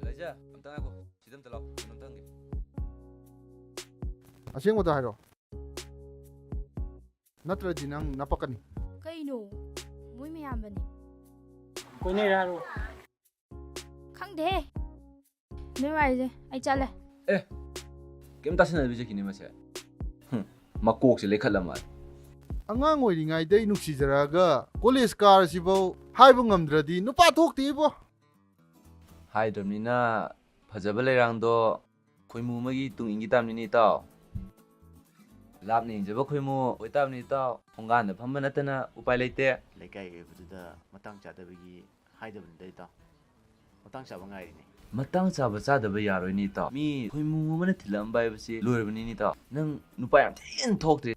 ꯂꯩꯖꯥ, ꯑꯝꯇ ꯉꯥꯏꯈꯣ꯫ ꯁꯤꯗ ꯑꯝꯇ ꯂꯥꯛꯑꯣ, ꯀꯩꯅꯣꯝꯇ ꯍꯪꯒꯦ꯫ ꯑꯁꯦꯡꯕꯗ ꯍꯥꯏꯔꯣ, ꯅꯠꯇ꯭ꯔꯗꯤ ꯅꯪ ꯅꯄꯛꯀꯅꯤ꯫ ꯀꯩꯅꯣ? ꯃꯣꯏ ꯃꯌꯥꯝꯕꯅꯤ꯫ ꯀꯣꯏꯅꯩꯔꯥ ꯍꯥꯏꯔꯣ? ꯈꯪꯗꯦꯍꯦ꯫ ꯅꯣꯏ ꯋꯥꯔꯤꯁꯦ, ꯑꯩ ꯆꯠꯂꯦ꯫ ꯑꯦ, ꯀꯩꯝ ꯇꯥꯁꯟꯅꯗꯕꯤ ꯆꯠꯈꯤꯅꯦ ꯃꯁꯦ꯫ ꯍꯨꯝ, ꯃꯀꯣꯛꯁꯦ ꯂꯩꯈꯠꯂ ꯃꯥꯜꯂꯦ꯫ ꯑꯉꯥꯡ ꯑꯣꯏꯔꯤꯉꯩꯗꯩ ꯅꯨꯡꯁꯤꯖꯔꯛꯑꯒ ꯀꯣꯂꯦꯖ ꯀꯥꯔꯁꯤꯐꯧ ꯍꯥꯏꯕ ꯉꯝꯗ꯭ꯔꯗꯤ ꯅꯨꯄꯥ ꯊꯣꯛꯇꯦ ꯏꯕꯣ꯫ ꯍꯥꯏꯗ꯭ꯔꯕꯅꯤꯅ ꯐꯖꯕ ꯂꯩꯔꯥꯡꯗꯣ ꯈꯣꯏꯃꯨ ꯑꯃꯒꯤ ꯇꯨꯡ ꯏꯟꯈꯤ ꯇꯥꯕꯅꯤꯅꯦ ꯏꯇꯥꯎ꯫ ꯂꯥꯞꯅ ꯌꯦꯡꯖꯕ ꯈꯣꯏꯃꯨ ꯑꯣꯏꯇꯥꯕꯅꯤ ꯏꯇꯥꯎ꯫ ꯊꯣꯡꯒꯥꯟꯗ ꯐꯝꯕ ꯅꯠꯇꯅ ꯎꯄꯥꯏ ꯂꯩꯇꯦ꯫ ꯂꯩꯀꯥꯏ ꯑꯣꯏꯕꯗꯨꯗ ꯃꯇꯥꯡ ꯆꯥꯗꯕꯒꯤ ꯍꯥꯏꯗꯕꯅꯤꯗ ꯏꯇꯥꯎ꯫ ꯃꯇꯥꯡ ꯆꯥꯕ ꯉꯥꯏꯔꯤꯅꯦ꯫ ꯃꯇꯥꯡ ꯆꯥꯕ ꯆꯥꯗꯕ ꯌꯥꯔꯣꯏꯅꯦ ꯏꯇꯥꯎ꯫ ꯃꯤ ꯈꯣꯏꯃꯨ ꯑꯃꯅ ꯊꯤꯜꯂꯛꯑꯝꯕ ꯍꯥꯏꯕꯁꯤ ꯂꯣꯏꯔꯕꯅꯤꯅꯦ ꯏꯇꯥꯎ꯫ ꯅꯪ ꯅꯨꯄꯥ ꯌꯥꯝ ꯊꯤꯅ ꯊꯣꯛꯇ꯭ꯔꯦ꯫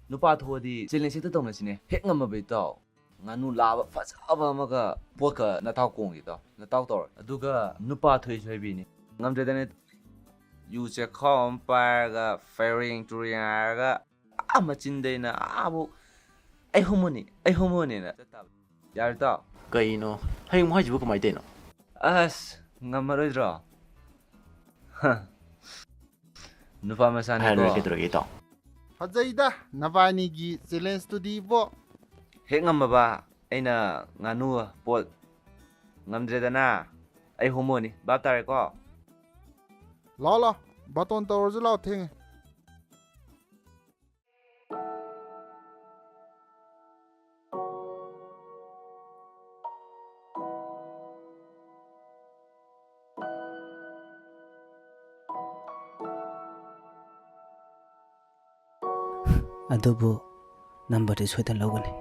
ꯅꯨꯄꯥ ꯊꯣꯛꯑꯗꯤ challenge ꯍꯦꯛꯇ ꯇꯧꯅꯁꯤꯅꯦ꯫ ꯍꯦꯛ ꯉꯝꯃꯕ ꯏꯇꯥꯎ꯫ ꯉꯥꯅꯨ ꯂꯥꯕ ꯐꯖꯕ ꯑꯃꯒ ꯄꯣꯠꯀ ꯅꯇꯥꯎ ꯀꯣꯡꯒꯦ ꯏꯇꯥꯎ꯫ ꯅꯇꯥꯎ ꯇꯧꯔ꯫ ꯑꯗꯨꯒ ꯅꯨꯄꯥ ꯊꯣꯛꯏꯁꯨ ꯍꯥꯏꯕꯤꯅꯤ꯫ ꯉꯝꯗ꯭ꯔꯦꯗꯅꯦ꯫ ꯌꯨ ꯆꯦꯈꯥꯎ ꯑꯃ ꯄꯥꯏꯔꯒ ꯐꯩꯔꯦꯡ ꯇꯨꯔꯦꯡ ꯍꯥꯏꯔꯒ ꯑꯥ ꯃꯆꯤꯟꯗꯩꯅ ꯑꯥꯕꯨ "ꯑꯩ ꯍꯣꯃꯣꯅꯤ, ꯑꯩ ꯍꯣꯃꯣꯅꯤꯅ" ꯆꯠ ꯇꯥꯕ꯫ ꯌꯥꯔꯦ ꯏꯇꯥꯎ꯫ ꯀꯩꯅꯣ? ꯍꯌꯦꯡ ꯑꯃꯨꯛ ꯍꯥꯏꯁꯤꯕꯨ ꯀꯃꯥꯏꯅ ꯇꯧꯔꯤꯅꯣ? ꯑꯁ, ꯉꯝꯃꯔꯣꯏꯗ꯭ꯔꯣ? ꯍ꯫ ꯅꯨꯄꯥ ꯃꯆꯥꯅꯤꯀꯣ꯫ ꯍꯥꯏꯔ ꯂꯣꯏꯔꯦ ꯀꯩꯗꯧꯔꯒꯦ, ꯏꯇꯥꯎ? ꯐꯖꯩꯗ ꯅꯕꯥꯅꯤꯒꯤ challenge ꯇꯨꯗꯤꯕꯣ꯫ ꯍꯦꯛ ꯉꯝꯃꯕ ꯑꯩꯅ ꯉꯥꯅꯨ ꯄꯣꯠ ꯉꯝꯗ꯭ꯔꯦꯗꯅ, ꯑꯩ ꯍꯣꯃꯣꯅꯤ꯫ ꯚꯥꯞ ꯇꯥꯔꯦꯀꯣ? ꯂꯥꯛꯑꯣ, ꯂꯥꯛꯑꯣ꯫ ꯕꯥꯇꯣꯟ ꯇꯧꯔꯁꯨ ꯂꯥꯛꯑꯣ, ꯊꯦꯡꯉꯦ꯫ ꯑꯗꯨꯕꯨ ꯅꯝꯕꯔꯗꯤ ꯁꯣꯏꯗꯅ ꯂꯧꯒꯅꯤ꯫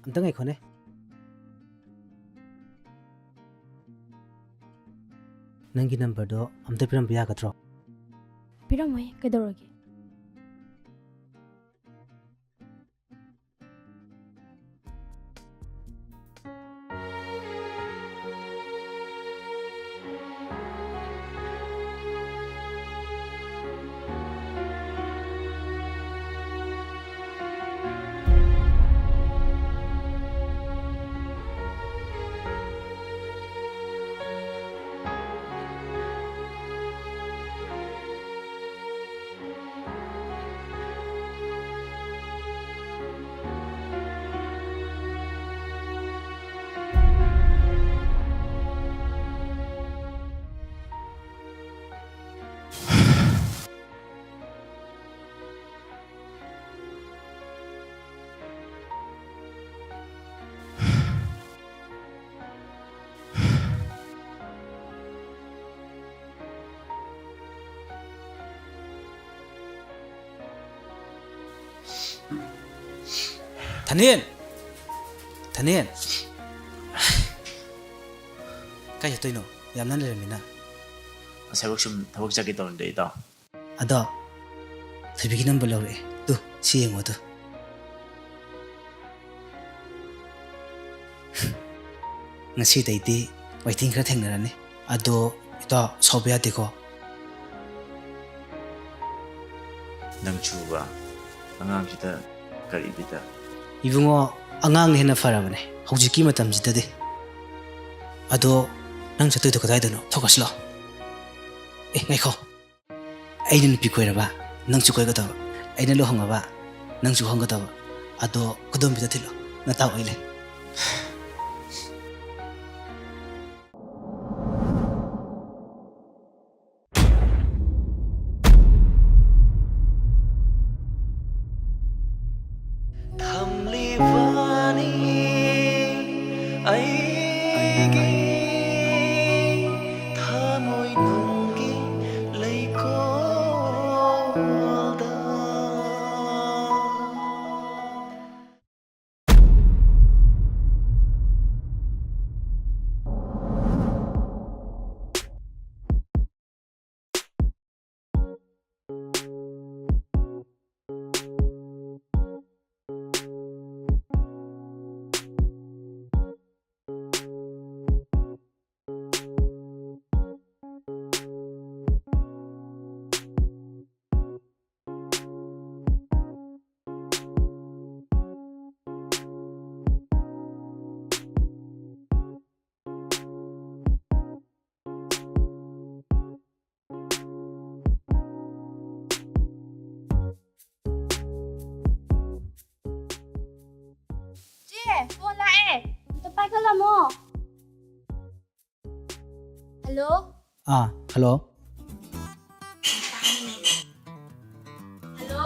ꯑꯝꯇ ꯉꯥꯏꯈꯣꯅꯦ꯫ ꯅꯪꯒꯤ ꯅꯝꯕꯔꯗꯣ ꯑꯝꯇ ꯄꯤꯔꯝꯕ ꯌꯥꯒꯗ꯭ꯔꯣ? ꯄꯤꯔꯝꯃꯣꯏ, ꯀꯩꯗꯧꯔꯒꯦ? ꯊꯅꯦꯟ! ꯊꯅꯦꯟ! ꯀꯥꯏ ꯆꯠꯇꯣꯏꯅꯣ? ꯌꯥꯝꯅ ꯂꯩꯔꯝꯃꯤꯅ꯫ ꯉꯁꯥꯏꯕꯨꯛ ꯁꯨꯝ ꯊꯕꯛ ꯆꯠꯀꯦ ꯇꯧꯔꯝꯗꯦ, ꯏꯇꯥꯎ꯫ ꯑꯗꯣ, ꯊꯣꯏꯕꯤꯒꯤ ꯅꯝꯕꯔ ꯂꯧꯔꯛꯑꯦ꯫ ꯇꯨ, ꯁꯤ ꯌꯦꯡꯉꯣ, ꯇꯨ꯫ ꯉꯁꯤꯗꯩꯗꯤ waiting ꯈꯔ ꯊꯦꯡꯅꯔꯅꯤ꯫ ꯑꯗꯣ, ꯏꯇꯥꯎ, ꯁꯥꯎꯕ ꯌꯥꯗꯦꯀꯣ꯫ ꯅꯪꯁꯨꯕ, ꯑꯉꯥꯡꯁꯤꯗ ꯀꯔꯤ ꯕꯤꯠꯇ? ꯏꯕꯨꯡꯉꯣ, ꯑꯉꯥꯡꯅ ꯍꯦꯟꯅ ꯐꯔꯕꯅꯦ ꯍꯧꯖꯤꯛꯀꯤ ꯃꯇꯝꯁꯤꯗꯗꯤ꯫ ꯑꯗꯣ, ꯅꯪ ꯆꯠꯇꯣꯏꯗꯣ ꯀꯗꯥꯏꯗꯅꯣ? ꯊꯣꯛꯈ꯭ꯔꯁꯤ ꯂꯥꯛꯑꯣ꯫ ꯑꯦ, ꯉꯥꯏꯈꯣ꯫ ꯑꯩꯅ ꯅꯨꯄꯤ ꯀꯣꯏꯔꯕ, ꯅꯪꯁꯨ ꯀꯣꯏꯒꯗꯕ꯫ ꯑꯩꯅ ꯂꯨꯍꯣꯡꯉꯕ, ꯅꯪꯁꯨ ꯍꯣꯡꯒꯗꯕ꯫ ꯑꯗꯣ, ꯈꯨꯗꯣꯝꯕꯤꯗ ꯊꯤꯜꯂꯣ, ꯅꯇꯥꯎ ꯑꯩ ꯂꯩ꯫ ꯊꯝꯂꯤꯕꯅꯤ ꯑꯩꯒꯤ ꯊꯃꯣꯏꯅꯨꯡꯒꯤ ꯂꯩꯀꯣꯜꯗ꯫ ꯆꯦ, ꯐꯣꯟ ꯂꯥꯛꯑꯦ꯫ ꯑꯝꯇ ꯄꯥꯏꯈꯠꯂꯝꯃꯣ꯫ ꯍꯜꯂꯣ? ꯑꯥ, ꯍꯜꯂꯣ꯫ ꯍꯜꯂꯣ?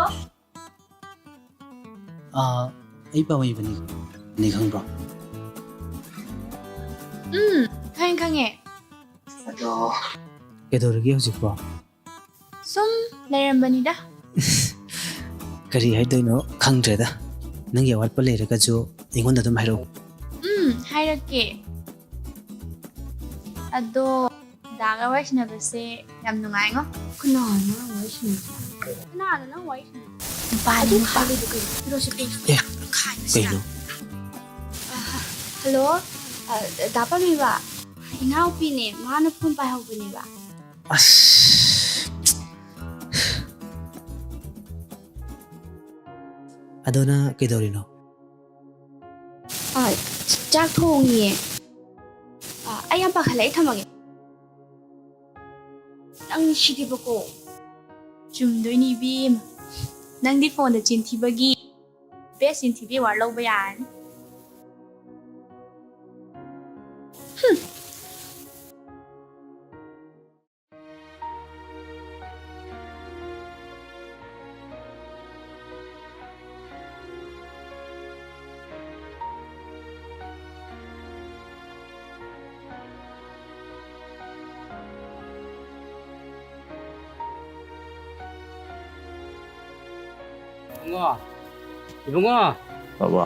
ꯑꯥ, ꯑꯩ ꯄꯥꯝꯃꯩꯕꯅꯤ꯫ ꯅꯤ ꯈꯪꯕ꯭ꯔꯣ? ꯎꯝ, ꯈꯪꯉꯦ, ꯈꯪꯉꯦ꯫ ꯑꯗꯣ, ꯀꯩꯗꯧꯔꯤꯒꯦ ꯍꯧꯖꯤꯛꯄꯣ? ꯁꯨꯝ ꯂꯩꯔꯝꯕꯅꯤꯗ꯫ ꯀꯔꯤ ꯍꯥꯏꯗꯣꯏꯅꯣ ꯈꯪꯗ꯭ꯔꯦꯗ꯫ ꯅꯪꯒꯤ ꯑꯋꯥꯠꯄ ꯂꯩꯔꯒꯁꯨ ꯑꯩꯉꯣꯟꯗ ꯑꯗꯨꯝ ꯍꯥꯏꯔꯛꯎ꯫ ꯎꯝ, ꯍꯥꯏꯔꯛꯀꯦ꯫ ꯑꯗꯣ ꯗꯥꯒ ꯋꯥꯔꯤ ꯁꯥꯟꯅꯕꯁꯦ ꯌꯥꯝ ꯅꯨꯡꯉꯥꯏꯉꯣ꯫ ꯀꯅꯥꯅꯣ ꯅꯪ ꯋꯥꯔꯤ ꯁꯥꯟꯅꯩꯁꯦ? ꯀꯅꯥꯅꯣ ꯅꯪ ꯋꯥꯔꯤ ꯁꯥꯟꯅꯩꯁꯦ? ꯅꯨꯄꯥꯅꯤ, ꯑꯗꯨ ꯅꯨꯄꯥ꯫ ꯈꯥꯏꯕꯗꯨ ꯀꯩꯅꯣ? ꯐꯤꯔꯣꯜꯁꯦ ꯄꯦꯟꯅ ꯑꯦ, ꯈꯥꯏꯕꯁꯤꯗ꯫ ꯀꯩꯅꯣ? ꯑ, ꯍꯜꯂꯣ? ꯑ, ꯗꯥ ꯄꯥꯝꯃꯤꯕ? ꯏꯅꯥꯎꯄꯤꯅꯦ, ꯃꯥꯅ ꯐꯣꯟ ꯄꯥꯏꯍꯧꯕꯅꯦꯕ꯫ ꯑꯁ꯫ ꯑꯗꯣ ꯅꯪ ꯀꯩꯗꯧꯔꯤꯅꯣ? ꯑ, ꯆꯥꯛ ꯊꯣꯡꯉꯤꯌꯦ꯫ ꯑ, ꯑꯩ ꯌꯥꯝ ꯄꯥꯈꯠꯂꯦ, ꯑꯩ ꯊꯝꯃꯒꯦ꯫ ꯅꯪ ꯁꯤꯗꯤꯕꯀꯣ꯫ ꯆꯨꯝꯗꯣꯏꯅꯤ ꯏꯕꯦꯝꯃ꯫ ꯅꯪꯗꯤ ꯐꯣꯟꯗ ꯆꯤꯟꯊꯤꯕꯒꯤ best ꯆꯤꯟꯊꯤꯕꯤ award ꯂꯧꯕ ꯌꯥꯔꯅꯤ꯫ ꯍꯨꯝ꯫ ꯏꯕꯨꯡꯉꯣ, ꯏꯕꯨꯡꯉꯣ꯫ ꯕꯥꯕꯥ꯫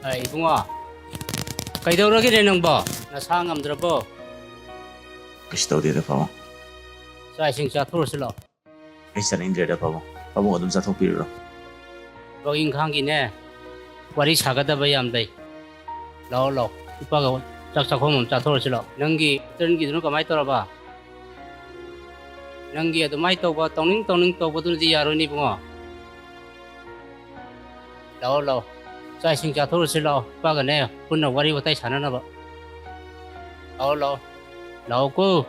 ꯑ, ꯏꯕꯨꯡꯉꯣ, ꯀꯩꯗꯧꯔꯒꯦꯅꯦ ꯅꯪꯕꯣ? ꯅꯁꯥ ꯉꯝꯗ꯭ꯔꯕꯣ? ꯀꯩꯁꯨ ꯇꯧꯗꯦꯗ, ꯄꯥꯕꯨꯡ꯫ ꯆꯥꯛ ꯏꯁꯤꯡ ꯆꯥꯊꯣꯛꯑꯁꯤ ꯂꯥꯛꯑꯣ꯫ ꯑꯩ ꯆꯥꯅꯤꯡꯗ꯭ꯔꯦꯗ, ꯄꯥꯕꯨꯡ꯫ ꯄꯥꯕꯨꯡ ꯑꯗꯨꯝ ꯆꯥꯊꯣꯛꯄꯤꯔꯨꯔꯣ꯫ ꯊꯕꯛ ꯏꯪꯈꯥꯡꯒꯤꯅꯦ, ꯋꯥꯔꯤ ꯁꯥꯒꯗꯕ ꯌꯥꯝ ꯂꯩ꯫ ꯂꯥꯛꯑꯣ, ꯂꯥꯛꯑꯣ꯫ ꯏꯄꯥꯒ ꯆꯥꯛ ꯆꯥꯛꯈꯣꯝ ꯑꯃ ꯆꯥꯊꯣꯛꯑꯁꯤ ꯂꯥꯛꯑꯣ꯫ ꯅꯪꯒꯤ internꯒꯤꯗꯨꯅ ꯀꯃꯥꯏꯅ ꯇꯧꯔꯕ? ꯅꯪꯒꯤ ꯑꯗꯨꯃꯥꯏꯅ ꯇꯧꯕ, ꯇꯧꯅꯤꯡ ꯇꯧꯅꯤꯡ ꯇꯧꯕꯗꯨꯅꯗꯤ ꯌꯥꯔꯣꯏꯅꯦ, ꯏꯕꯨꯡꯉꯣ꯫ ꯂꯥꯛꯑꯣ, ꯂꯥꯛꯑꯣ꯫ ꯆꯥꯛ ꯏꯁꯤꯡ ꯆꯥꯊꯣꯛꯑꯁꯤ ꯂꯥꯛꯑꯣ꯫ ꯏꯄꯥꯒꯅꯦ ꯄꯨꯟꯅ ꯋꯥꯔꯤ ꯋꯥꯇꯥꯏ ꯁꯥꯟꯅꯅꯕ꯫ ꯂꯥꯛꯑꯣ, ꯂꯥꯛꯑꯣ꯫ ꯂꯥꯛꯑꯣꯀꯣ꯫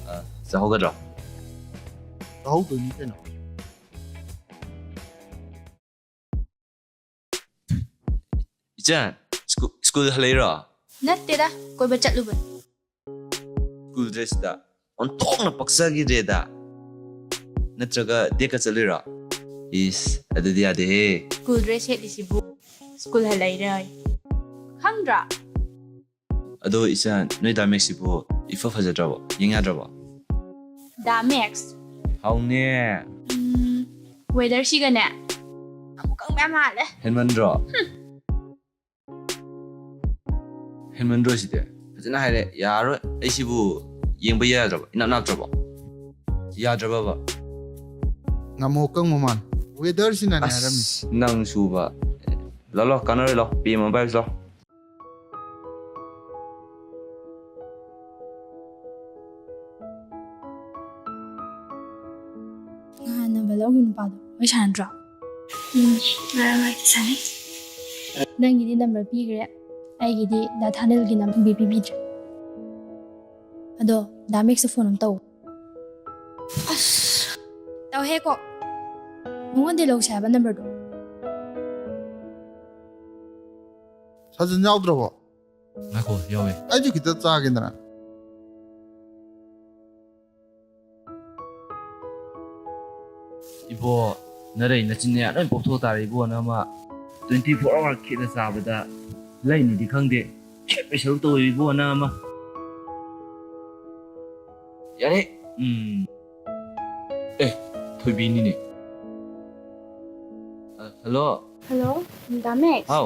ꯑ, ꯆꯥꯍꯧꯒꯗ꯭ꯔꯣ? ꯆꯥꯍꯧꯗꯣꯏꯅꯤ ꯀꯩꯅꯣ꯫ ꯏꯆꯟ, ꯁ꯭ꯀꯨ-, ꯁ꯭ꯀꯨꯜ ꯍꯜꯂꯛꯏꯔꯣ? ꯅꯠꯇꯦꯗ, ꯀꯣꯏꯕ ꯆꯠꯂꯨꯕꯅꯤ꯫ ꯁ꯭ꯀꯨꯜ ꯗ꯭ꯔꯦꯁꯇ ꯑꯣꯟꯊꯣꯛꯅ ꯄꯛꯆꯈꯤꯗ꯭ꯔꯦꯗ꯫ ꯅꯠꯇ꯭ꯔꯒ ꯗꯦꯠꯀ ꯆꯠꯂꯨꯏꯔꯣ? ꯏꯁ, ꯑꯗꯨꯗꯤ ꯌꯥꯗꯦꯍꯦ꯫ ꯁ꯭ꯀꯨꯜ ꯗ꯭ꯔꯦꯁ ꯁꯦꯠꯂꯤꯁꯤꯕꯨ ꯁ꯭ꯀꯨꯜ ꯍꯜꯂꯛꯏꯔꯣꯏ? ꯈꯪꯗ꯭ꯔꯥ? ꯑꯗꯣ ꯏꯆꯟ, ꯅꯣꯏ ꯗꯥ ꯃꯦꯛꯁꯤꯕꯨ ꯏꯐ ꯐꯖꯗ꯭ꯔꯕꯣ? ꯌꯦꯡ ꯌꯥꯗ꯭ꯔꯕꯣ? ꯗꯥ ꯃꯦꯛꯁ? ꯍꯥꯎꯅꯦ꯫ ꯎꯝ, ꯋꯦꯗꯔꯁꯤꯒꯅꯦ ꯑꯃꯨꯛꯀꯪ ꯃꯌꯥꯝ ꯃꯥꯜꯂꯦ꯫ ꯍꯦꯟꯃꯟꯗ꯭ꯔꯣ? ꯍꯨꯝ꯫ ꯍꯦꯟꯃꯟꯗ꯭ꯔꯣ ꯁꯤꯗꯤ? ꯐꯖꯅ ꯍꯥꯏꯔꯦ, ꯌꯥꯔꯔꯣꯏ꯫ ꯑꯩꯁꯤꯕꯨ ꯌꯦꯡꯕ ꯌꯥꯗ꯭ꯔꯕꯣ? ꯏꯅꯥꯛ ꯅꯥꯛꯇ꯭ꯔꯕꯣ? ꯌꯥꯗ꯭ꯔꯕꯕ? ꯉꯝꯃꯣ ꯀꯪꯕ ꯃꯥꯜꯂꯦ꯫ ꯋꯦꯗꯔꯁꯤꯅꯅꯦ ꯍꯥꯏꯔꯝꯃꯤꯁꯦ꯫ ꯑꯁ, ꯅꯪ ꯁꯨꯕ꯫ ꯂꯥꯎ, ꯂꯥꯎ, ꯀꯥꯟꯅꯔꯣꯏ, ꯂꯥꯎ꯫ ꯄꯦ ꯑꯃ ꯄꯥꯏꯔꯨꯁꯤ, ꯂꯥꯎ꯫ ꯅꯍꯥꯟ ꯅꯝꯕꯔ ꯂꯧꯈꯤꯕ ꯅꯨꯄꯥꯗꯣ ꯋꯥꯔꯤ ꯁꯥꯟꯅꯗ꯭ꯔꯣ? ꯎꯝ, ꯃꯔꯛ ꯃꯔꯛꯇ ꯁꯥꯟꯅꯩ꯫ ꯅꯪꯒꯤꯗꯤ ꯅꯝꯕꯔ ꯄꯤꯈ꯭ꯔꯦ, ꯑꯩꯒꯤꯗꯤ ꯗꯥ ꯊꯥꯅꯤꯜꯒꯤ ꯅꯝꯕꯔ ꯄꯤꯕꯤꯗ꯭ꯔꯦ꯫ ꯑꯗꯣ ꯗꯥ ꯃꯦꯛꯁꯇ ꯐꯣꯟ ꯑꯃ ꯇꯧ꯫ ꯑꯁ, ꯇꯧꯍꯦ ꯀꯣ꯫ ꯃꯉꯣꯟꯗꯩ ꯂꯧꯁꯦ ꯍꯥꯏꯕ ꯅꯝꯕꯔꯗꯣ꯫ ꯁꯥꯖꯟ ꯌꯥꯎꯗ꯭ꯔꯕꯣ? ꯉꯥꯏꯈꯣ, ꯌꯥꯎꯋꯦ꯫ ꯑꯩꯁꯨ ꯈꯤꯇ ꯆꯥꯒꯦꯗꯅ꯫ ꯏꯕꯣ, ꯅꯔꯩ ꯅꯆꯤꯟꯅꯦ ꯂꯣꯏ ꯄꯣꯛꯊꯣꯛ ꯇꯥꯔꯦ ꯏꯕꯣ, ꯅꯪ ꯑꯃ꯫ Twenty four hour ꯈꯦꯠꯅ ꯆꯥꯕꯗ ꯂꯩꯅꯤꯗꯤ ꯈꯪꯗꯦ, ꯈꯦꯠꯄꯩ ꯁꯔꯨꯛ ꯇꯧꯋꯦ ꯏꯕꯣ, ꯅꯪ ꯑꯃ꯫ ꯌꯥꯔꯦ꯫ ꯎꯝ꯫ ꯑꯦ, ꯊꯣꯏꯕꯤꯅꯤꯅꯦ꯫ ꯑ, ꯍꯜꯂꯣ꯫ ꯍꯜꯂꯣ, ꯗꯥ ꯃꯦꯛꯁ꯫ ꯍꯥꯎ꯫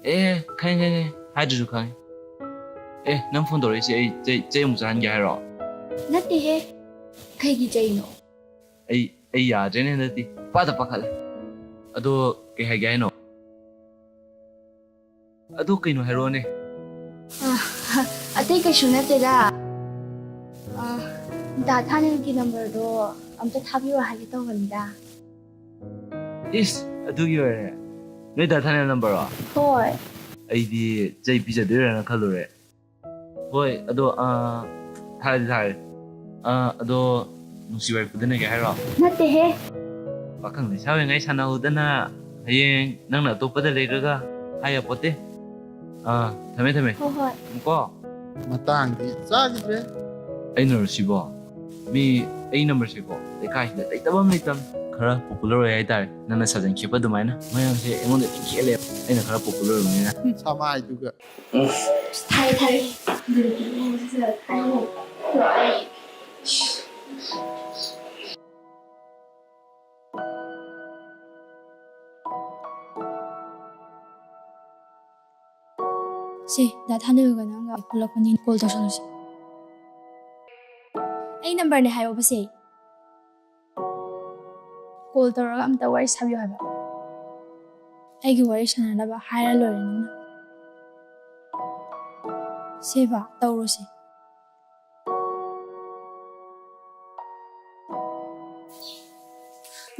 ꯑꯦ, ꯈꯪꯉꯦ, ꯈꯪꯉꯦ, ꯈꯪꯉꯦ꯫ ꯍꯥꯏꯗ꯭ꯔꯁꯨ ꯈꯪꯉꯦ꯫ ꯑꯦ, ꯅꯪ ꯐꯣꯟ ꯇꯧꯔꯛꯏꯁꯦ ꯑꯩ ꯆꯩ, ꯆꯩ ꯑꯃꯨꯛ ꯆꯥꯍꯟꯒꯦ ꯍꯥꯏꯔꯣ? ꯅꯠꯇꯦꯍꯦ, ꯀꯩꯒꯤ ꯆꯩꯅꯣ? ꯑꯩ, ꯑꯩ ꯌꯥꯗ꯭ꯔꯦꯅꯦ ꯍꯟꯗꯛꯇꯤ, ꯄꯥꯗ ꯄꯥꯈꯠꯂꯦ꯫ ꯑꯗꯣ ꯀꯩ ꯍꯥꯏꯒꯦ ꯍꯥꯏꯅꯣ? ꯑꯗꯨ ꯀꯩꯅꯣ ꯍꯥꯏꯔꯛꯑꯣꯅꯦ꯫ ꯑ, ꯑꯇꯩ ꯀꯩꯁꯨ ꯅꯠꯇꯦꯗ꯫ ꯑ, ꯗꯥ ꯊꯥꯅꯤꯜꯒꯤ ꯅꯝꯕꯔꯗꯣ ꯑꯝꯇ ꯊꯥꯕꯤꯌꯣ ꯍꯥꯏꯒꯦ ꯇꯧꯕꯅꯤꯗ꯫ ꯏꯁ, ꯑꯗꯨꯒꯤ ꯑꯣꯏꯔꯦ? ꯅꯣꯏ ꯗꯥ ꯊꯥꯅꯤꯜ ꯅꯝꯕꯔꯔꯣ? ꯍꯣꯏ꯫ ꯑꯩꯗꯤ ꯆꯩ ꯄꯤꯖꯗꯣꯏꯔꯥꯅ ꯈꯜꯂꯨꯔꯦ꯫ ꯍꯣꯏ, ꯑꯗꯣ, ꯑ, ꯊꯥꯔꯗꯤ ꯊꯥꯔꯦ꯫ ꯑ, ꯑꯗꯣ ꯅꯨꯡꯁꯤ ꯋꯥꯏ ꯐꯨꯗꯅꯒꯦ ꯍꯥꯏꯔꯣ? ꯅꯠꯇꯦꯍꯦ꯫ ꯄꯥꯈꯪ ꯂꯩꯁꯥ ꯑꯣꯏꯔꯤꯉꯩ ꯁꯥꯟꯅꯍꯧꯗꯅ ꯍꯌꯦꯡ ꯅꯪꯅ ꯑꯇꯣꯞꯄꯗ ꯂꯩꯈ꯭ꯔꯒ ꯍꯥꯏ ꯌꯥꯄꯣꯠꯇꯦ꯫ ꯑꯥ, ꯊꯝꯃꯦ, ꯊꯝꯃꯦ꯫ ꯍꯣꯏ, ꯍꯣꯏ꯫ ꯀꯣ꯫ ꯃꯇꯥꯡꯗꯤ ꯆꯥꯈꯤꯗ꯭ꯔꯦ꯫ ꯑꯩꯅꯔꯣ ꯁꯤꯕꯣ? ꯃꯤ ꯑꯩ ꯅꯝꯕꯔꯁꯦꯀꯣ, ꯂꯩꯀꯥꯏꯁꯤꯗ ꯂꯩꯇꯕ ꯑꯃ ꯂꯩꯇꯕ꯫ ꯈꯔ popular ꯑꯣꯏ ꯍꯥꯏꯇꯥꯔꯦ, ꯅꯪꯅ ꯁꯥꯖꯟꯈꯤꯕ ꯑꯗꯨꯃꯥꯏꯅ꯫ ꯃꯌꯥꯝꯁꯦ ꯑꯩꯉꯣꯟꯗ ꯂꯣꯏ ꯈꯦꯠꯂꯦ, ꯑꯩꯅ ꯈꯔ popular ꯑꯣꯏꯕꯅꯤꯅ꯫ ꯎꯝ, ꯁꯃꯥꯏꯗꯨꯒ꯫ ꯊꯥꯏ, ꯊꯥꯏ꯫ ꯑꯗꯨꯗꯤ ꯁꯤꯗ ꯊꯥꯏ꯫ ꯁꯦ, ꯗꯥ ꯊꯥꯅꯤꯜꯒ ꯅꯪꯒ ꯄꯨꯜꯂꯛꯄꯅꯤ, call ꯇꯧꯁꯜꯂꯨꯁꯦ꯫ ꯑꯩ ꯅꯝꯕꯔꯅꯦ ꯍꯥꯏꯌꯣꯕ ꯁꯦ꯫ Call ꯇꯧꯔꯒ ꯑꯝꯇ ꯋꯥꯔꯤ ꯁꯥꯕꯤꯌꯨ ꯍꯥꯏꯕ꯫ ꯑꯩꯒꯤ ꯋꯥꯔꯤ ꯁꯥꯟꯅꯅꯕ ꯍꯥꯏꯔ ꯂꯣꯏꯔꯦ ꯅꯪꯅ꯫ ꯁꯦꯕ, ꯇꯧꯔꯣꯁꯦ꯫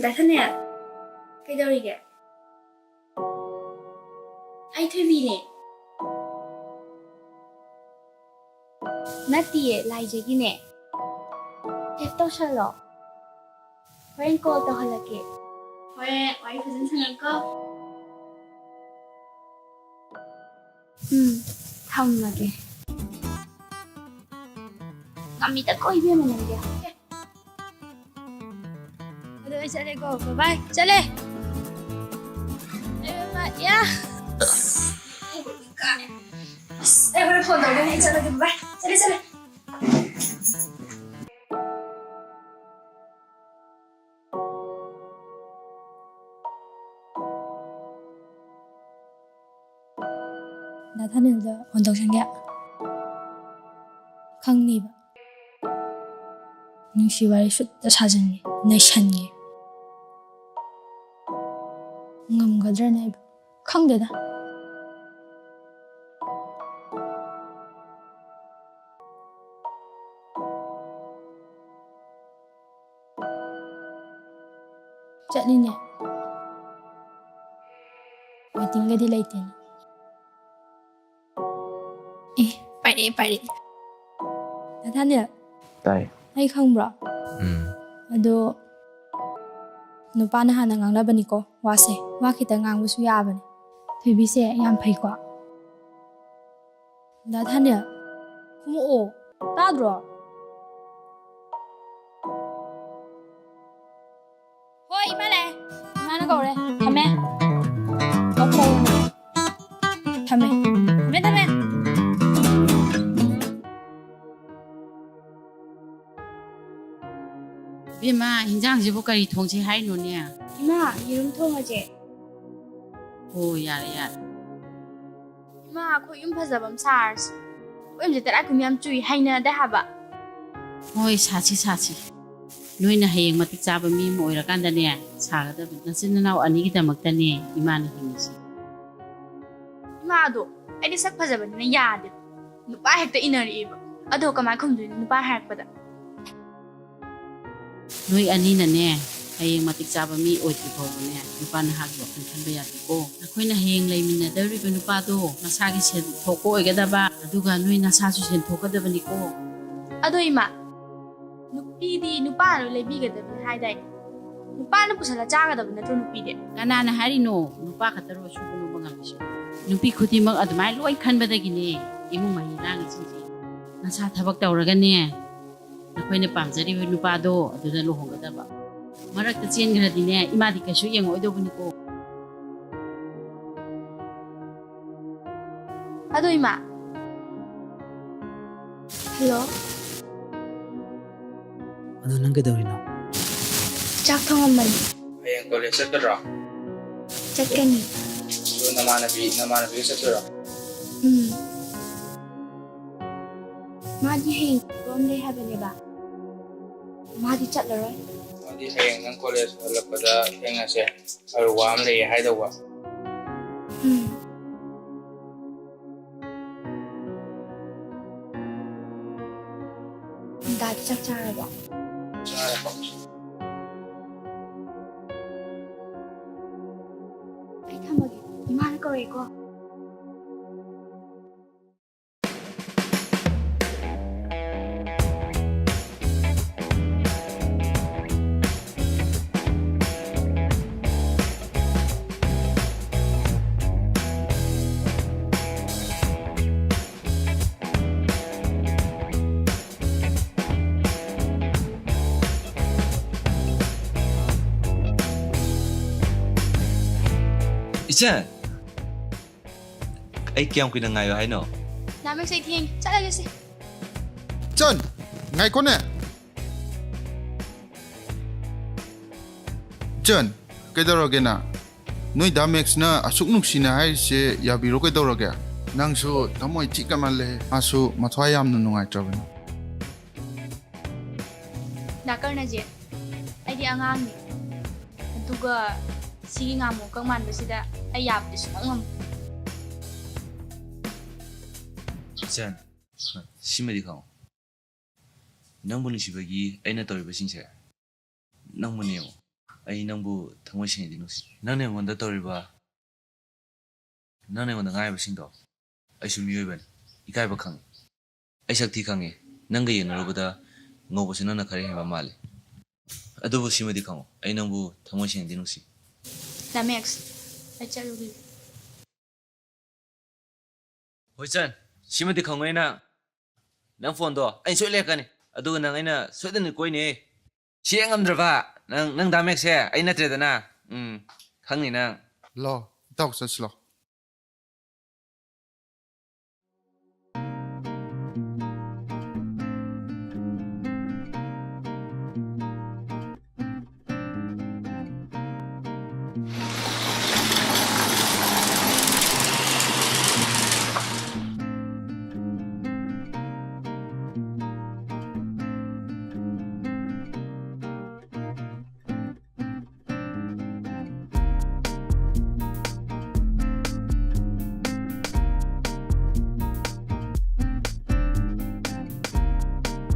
ꯗꯥ ꯊꯥꯅꯤꯜ, ꯀꯩꯗꯧꯔꯤꯒꯦ? ꯑꯩ ꯊꯣꯏꯕꯤꯅꯦ꯫ ꯅꯠꯇꯤꯌꯦ, ꯂꯥꯏꯖꯒꯤꯅꯦ꯫ Save ꯇꯧꯁꯜꯂꯣ꯫ ꯍꯣꯔꯦꯟ call ꯇꯧꯍꯜꯂꯛꯀꯦ꯫ ꯍꯣꯔꯦꯟ ꯋꯥꯔꯤ ꯐꯖꯅ ꯁꯥꯟꯅꯀꯣ꯫ ꯎꯝ, ꯊꯝꯃꯒꯦ꯫ ꯉꯝꯃꯤꯗꯀꯣ ꯏꯕꯦꯝꯃ ꯅꯪꯗꯤ꯫ ꯑꯗꯣ ꯑꯩ ꯆꯠꯂꯦꯀꯣ, bye bye꯫ ꯆꯠꯂꯦ꯫ Bye bye, bye꯫ ꯌꯥ꯫ ꯑꯁ, ꯑꯩ ꯍꯣꯔꯦꯟ phone ꯇꯧꯒꯦ, ꯑꯩ ꯆꯠꯂꯒꯦ, bye bye꯫ ꯆꯠꯂꯦ, ꯆꯠꯂꯦ꯫ ꯗꯥ ꯊꯥꯅꯤꯜꯗ phone ꯇꯧꯁꯟꯒꯦ꯫ ꯈꯪꯅꯤꯕ꯫ ꯅꯨꯡꯁꯤ ꯋꯥꯔꯤ ꯁꯨꯠꯇ ꯁꯥꯖꯟꯒꯦ, ꯅꯩꯁꯟꯒꯦ꯫ ꯉꯝꯒꯗ꯭ꯔꯅꯦ ꯑꯩꯕꯨ? ꯈꯪꯗꯦꯗ꯫ ꯆꯠꯂꯤꯅꯦ꯫ Waitingꯒꯗꯤ ꯂꯩꯇꯦꯅꯦ꯫ ꯑꯦ, ꯄꯥꯏꯔꯛꯑꯦ, ꯄꯥꯏꯔꯛꯑꯦ꯫ ꯗꯥ ꯊꯥꯅꯤꯜ꯫ ꯇꯥꯏ꯫ ꯑꯩ ꯈꯪꯕ꯭ꯔꯣ? ꯎꯝ꯫ ꯑꯗꯣ ꯅꯨꯄꯥꯅ ꯍꯥꯟꯅ ꯉꯥꯡꯅꯕꯅꯤꯀꯣ ꯋꯥꯁꯦ꯫ ꯋꯥ ꯈꯤꯇꯪ ꯉꯥꯡꯕꯁꯨ ꯌꯥꯕꯅꯦ꯫ ꯊꯣꯏꯕꯤꯁꯦ ꯌꯥꯝ ꯐꯩꯀꯣ꯫ ꯗꯥ ꯊꯥꯅꯤꯜ, ꯈꯨꯝꯃꯛꯑꯣ꯫ ꯇꯥꯗ꯭ꯔꯣ? ꯍꯣꯏ, ꯏꯃꯥ ꯂꯥꯛꯑꯦ꯫ ꯏꯃꯥꯅ ꯀꯧꯔꯦ꯫ ꯊꯝꯃꯦ꯫ ꯊꯝꯃꯦ꯫ ꯊꯝꯃꯦ, ꯊꯝꯃꯦ꯫ ꯏꯕꯦꯝꯃ, ꯍꯤꯟꯖꯥꯡꯁꯤꯕꯨ ꯀꯔꯤ ꯊꯣꯡꯁꯤ ꯍꯥꯏꯅꯣꯅꯦ? ꯏꯃꯥ, ꯌꯦꯔꯨꯝ ꯊꯣꯡꯉꯁꯦ꯫ ꯑꯣ, ꯌꯥꯔꯦ, ꯌꯥꯔꯦ꯫ ꯏꯃꯥ, ꯑꯩꯈꯣꯏ ꯌꯨꯝ ꯐꯖꯕ ꯑꯃ ꯁꯥꯔꯁꯤ꯫ ꯑꯩꯈꯣꯏ ꯌꯨꯝꯁꯦ ꯇꯔꯥꯏ ꯀꯨꯝꯕꯤ ꯌꯥꯝ ꯆꯨꯏ, ꯍꯩꯅꯗꯦ ꯍꯥꯏꯕ꯫ ꯍꯣꯏ, ꯁꯥꯁꯤ, ꯁꯥꯁꯤ꯫ ꯅꯣꯏꯅ ꯍꯌꯦꯡ ꯃꯇꯤꯛ ꯆꯥꯕ ꯃꯤ ꯑꯃ ꯑꯣꯏꯔꯀꯥꯟꯗꯅꯦ, ꯁꯥꯒꯗꯕꯅꯤ꯫ ꯅꯆꯤꯟ ꯅꯅꯥꯎ ꯑꯅꯤꯒꯤꯗꯃꯛꯇꯅꯦ ꯏꯃꯥꯅ ꯍꯤꯡꯉꯤꯁꯤ꯫ ꯏꯃꯥꯗꯣ ꯑꯩꯗꯤ ꯁꯛ ꯐꯖꯕꯅꯤꯅ ꯌꯥꯗꯦ꯫ ꯅꯨꯄꯥ ꯍꯦꯛꯇ ꯏꯟꯅꯔꯛꯑꯦꯕ꯫ ꯑꯗꯣ ꯀꯃꯥꯏ ꯈꯨꯝꯗꯣꯏꯅꯣ ꯅꯨꯄꯥ ꯍꯥꯏꯔꯛꯄꯗ? ꯅꯣꯏ ꯑꯅꯤꯅꯅꯦ, ꯍꯌꯦꯡ ꯃꯇꯤꯛ ꯆꯥꯕ ꯃꯤ ꯑꯣꯏꯗ꯭ꯔꯤ ꯐꯥꯎꯕꯅꯦ, ꯅꯨꯄꯥ ꯅꯍꯥꯒꯤ ꯋꯥꯈꯜ ꯈꯟꯕ ꯌꯥꯗꯦꯀꯣ꯫ ꯅꯈꯣꯏꯅ ꯍꯌꯦꯡ ꯂꯩꯃꯤꯟꯅꯗꯧꯔꯤꯕ ꯅꯨꯄꯥꯗꯣ ꯃꯁꯥꯒꯤ ꯁꯦꯟ ꯊꯣꯛꯄ ꯑꯣꯏꯒꯗꯕ, ꯑꯗꯨꯒ ꯅꯣꯏ ꯅꯁꯥꯁꯨ ꯁꯦꯟ ꯊꯣꯛꯀꯗꯕꯅꯤꯀꯣ꯫ ꯑꯗꯣ ꯏꯃꯥ, ꯅꯨꯄꯤꯗꯤ ꯅꯨꯄꯥꯅ ꯂꯣꯏ ꯂꯩꯕꯤꯒꯗꯕꯅꯤ ꯍꯥꯏꯗꯥꯏꯅꯦ? ꯅꯨꯄꯥꯅ ꯄꯨꯁꯜꯂ ꯆꯥꯒꯗꯕ ꯅꯠꯇ꯭ꯔꯣ ꯅꯨꯄꯤꯗꯤ? ꯀꯅꯥꯅ ꯍꯥꯏꯔꯤꯅꯣ? ꯅꯨꯄꯥ ꯈꯛꯇꯔꯣ ꯁꯨꯕ ꯅꯣꯝꯕ ꯉꯝꯃꯤꯁꯦ? ꯅꯨꯄꯤ ꯈꯨꯗꯤꯡꯃꯛ ꯑꯗꯨꯃꯥꯏꯅ ꯂꯣꯏ ꯈꯟꯕꯗꯒꯤꯅꯦ ꯏꯃꯨꯡ ꯃꯍꯩ ꯂꯥꯡꯉꯤꯁꯤꯡꯁꯦ꯫ ꯅꯁꯥ ꯊꯕꯛ ꯇꯧꯔꯒꯅꯦ, ꯅꯈꯣꯏꯅ ꯄꯥꯝꯖꯔꯤꯕ ꯅꯨꯄꯥꯗꯣ ꯑꯗꯨꯗ ꯂꯨꯍꯣꯡꯒꯗꯕ꯫ ꯃꯔꯛꯇ ꯆꯦꯟꯈ꯭ꯔꯗꯤꯅꯦ, ꯏꯃꯥꯗꯤ ꯀꯩꯁꯨ ꯌꯦꯡꯉꯛꯑꯣꯏꯗꯧꯕꯅꯤꯀꯣ꯫ ꯑꯗꯣ ꯏꯃꯥ꯫ ꯍꯜꯂꯣ꯫ ꯑꯗꯣ ꯅꯪ ꯀꯩꯗꯧꯔꯤꯅꯣ? ꯆꯥꯛ ꯊꯣꯡꯉꯝꯕꯅꯤ꯫ ꯍꯌꯦꯡ ꯀꯣꯂꯦꯖ ꯆꯠꯀꯗ꯭ꯔꯣ? ꯆꯠꯀꯅꯤ꯫ ꯑꯗꯣ ꯅꯃꯥꯟꯅꯕꯤ, ꯅꯃꯥꯟꯅꯕꯤꯒ ꯆꯠꯇꯣꯏꯔꯣ? ꯎꯝ꯫ ꯃꯥꯗꯤ ꯍꯌꯦꯡ ꯊꯕꯛ ꯑꯃ ꯂꯩ ꯍꯥꯏꯕꯅꯦꯕ꯫ ꯃꯥꯗꯤ ꯆꯠꯂꯔꯣꯏ꯫ ꯃꯥꯗꯤ ꯍꯌꯦꯡ ꯅꯪ ꯀꯣꯂꯦꯖ ꯍꯜꯂꯛꯄꯗ ꯊꯦꯡꯅꯁꯦ꯫ ꯑꯔꯨꯕ ꯑꯃ ꯂꯩꯌꯦ ꯍꯥꯏꯗꯧꯕ꯫ ꯎꯝ꯫ ꯗꯥꯗꯤ ꯆꯥꯛ ꯆꯥꯔꯕꯣ? ꯆꯥꯔꯦ꯫ ꯑꯩ ꯊꯝꯃꯒꯦ꯫ ꯏꯃꯥꯅ ꯀꯧꯔꯛꯑꯦꯀꯣ꯫ ꯆꯟ! ꯑꯩ ꯀꯌꯥꯝ ꯀꯨꯏꯅ ꯉꯥꯏꯌꯣ ꯍꯥꯏꯅꯣ? ꯗꯥ ꯃꯦꯛꯁ, ꯑꯩ ꯊꯦꯡꯉꯦ꯫ ꯆꯠꯂꯒꯦꯁꯦ꯫ ꯆꯟ! ꯉꯥꯏꯈꯣꯅꯦ! ꯆꯟ! ꯀꯩꯗꯧꯔꯒꯦ ꯅꯪ? ꯅꯣꯏ ꯗꯥ ꯃꯦꯛꯁꯅ ꯑꯁꯨꯛ ꯅꯨꯡꯁꯤꯅ ꯍꯥꯏꯔꯤꯁꯦ ꯌꯥꯕꯤꯔꯣ ꯀꯩꯗꯧꯔꯒꯦ? ꯅꯪꯁꯨ ꯊꯃꯣꯏ ꯊꯤ ꯀꯟꯃꯜꯂꯦ꯫ ꯃꯥꯁꯨ ꯃꯊ꯭ꯋꯥꯏ ꯌꯥꯝꯅ ꯅꯨꯡꯉꯥꯏꯇ꯭ꯔꯕꯅꯤ꯫ ꯗꯥ ꯀꯔꯅꯖꯤꯠ, ꯑꯩꯗꯤ ꯑꯉꯥꯡꯅꯤ꯫ ꯑꯗꯨꯒ ꯁꯤꯒꯤ ꯉꯥꯃꯨ ꯀꯪ ꯃꯥꯟꯕꯁꯤꯗ ꯑꯩ ꯌꯥꯕꯗꯤ ꯁꯨꯡꯉꯝ ꯉꯝꯃꯣꯏ꯫ ꯏꯆꯟ, ꯁꯤꯃꯗꯤ ꯈꯪꯉꯨ꯫ ꯅꯪꯕꯨ ꯅꯨꯡꯁꯤꯕꯒꯤ ꯑꯩꯅ ꯇꯧꯔꯤꯕꯁꯤꯡꯁꯦ ꯅꯪꯕꯨꯅꯦ ꯌꯦꯡꯉꯨ꯫ ꯑꯩ ꯅꯪꯕꯨ ꯊꯃꯣꯏ ꯁꯦꯡꯅꯗꯤ ꯅꯨꯡꯁꯤ꯫ ꯅꯪꯅ ꯑꯩꯉꯣꯟꯗ ꯇꯧꯔꯤꯕ, ꯅꯪꯅ ꯑꯩꯉꯣꯟꯗ ꯉꯥꯡꯉꯤꯕꯁꯤꯡꯗꯣ ꯑꯩꯁꯨ ꯃꯤꯑꯣꯏꯕꯅꯤ, ꯏꯀꯥꯏꯕ ꯈꯪꯉꯤ꯫ ꯑꯩ ꯁꯛ ꯊꯤ ꯈꯪꯉꯤ꯫ ꯅꯪꯒ ꯌꯦꯡꯅꯔꯨꯕꯗ ꯉꯧꯕꯁꯨ ꯅꯪꯅ ꯈꯔ ꯍꯦꯟꯕ ꯃꯥꯜꯂꯤ꯫ ꯑꯗꯨꯕꯨ ꯁꯤꯃꯗꯤ ꯈꯪꯉꯨ, ꯑꯩ ꯅꯪꯕꯨ ꯊꯃꯣꯏ ꯁꯦꯡꯅꯗꯤ ꯅꯨꯡꯁꯤ꯫ ꯗꯥ ꯃꯦꯛꯁ, ꯑꯩ ꯆꯠꯂꯨꯈꯤꯒꯦ꯫ ꯍꯣꯏ ꯆꯟ, ꯁꯤꯃꯗꯤ ꯈꯪꯉꯨ, ꯑꯩꯅ ꯅꯪ ꯐꯣꯟꯗꯣ ꯑꯩꯅ ꯁꯣꯏ ꯂꯩꯔꯛꯀꯅꯤ꯫ ꯑꯗꯨꯒ ꯅꯪ ꯑꯩꯅ ꯁꯣꯏꯗꯅ ꯀꯣꯏꯅꯤ꯫ ꯁꯤ ꯍꯦꯛ ꯉꯝꯗ꯭ꯔꯕ ꯅꯪ, ꯅꯪ ꯗꯥ ꯃꯦꯛꯁꯁꯦ ꯑꯩ ꯅꯠꯇ꯭ꯔꯦꯗꯅ꯫ ꯎꯝ, ꯈꯪꯅꯤ ꯅꯪ꯫ ꯂꯥꯛꯑꯣ, ꯏꯇꯥꯎ ꯆꯠꯁꯤ ꯂꯥꯛꯑꯣ꯫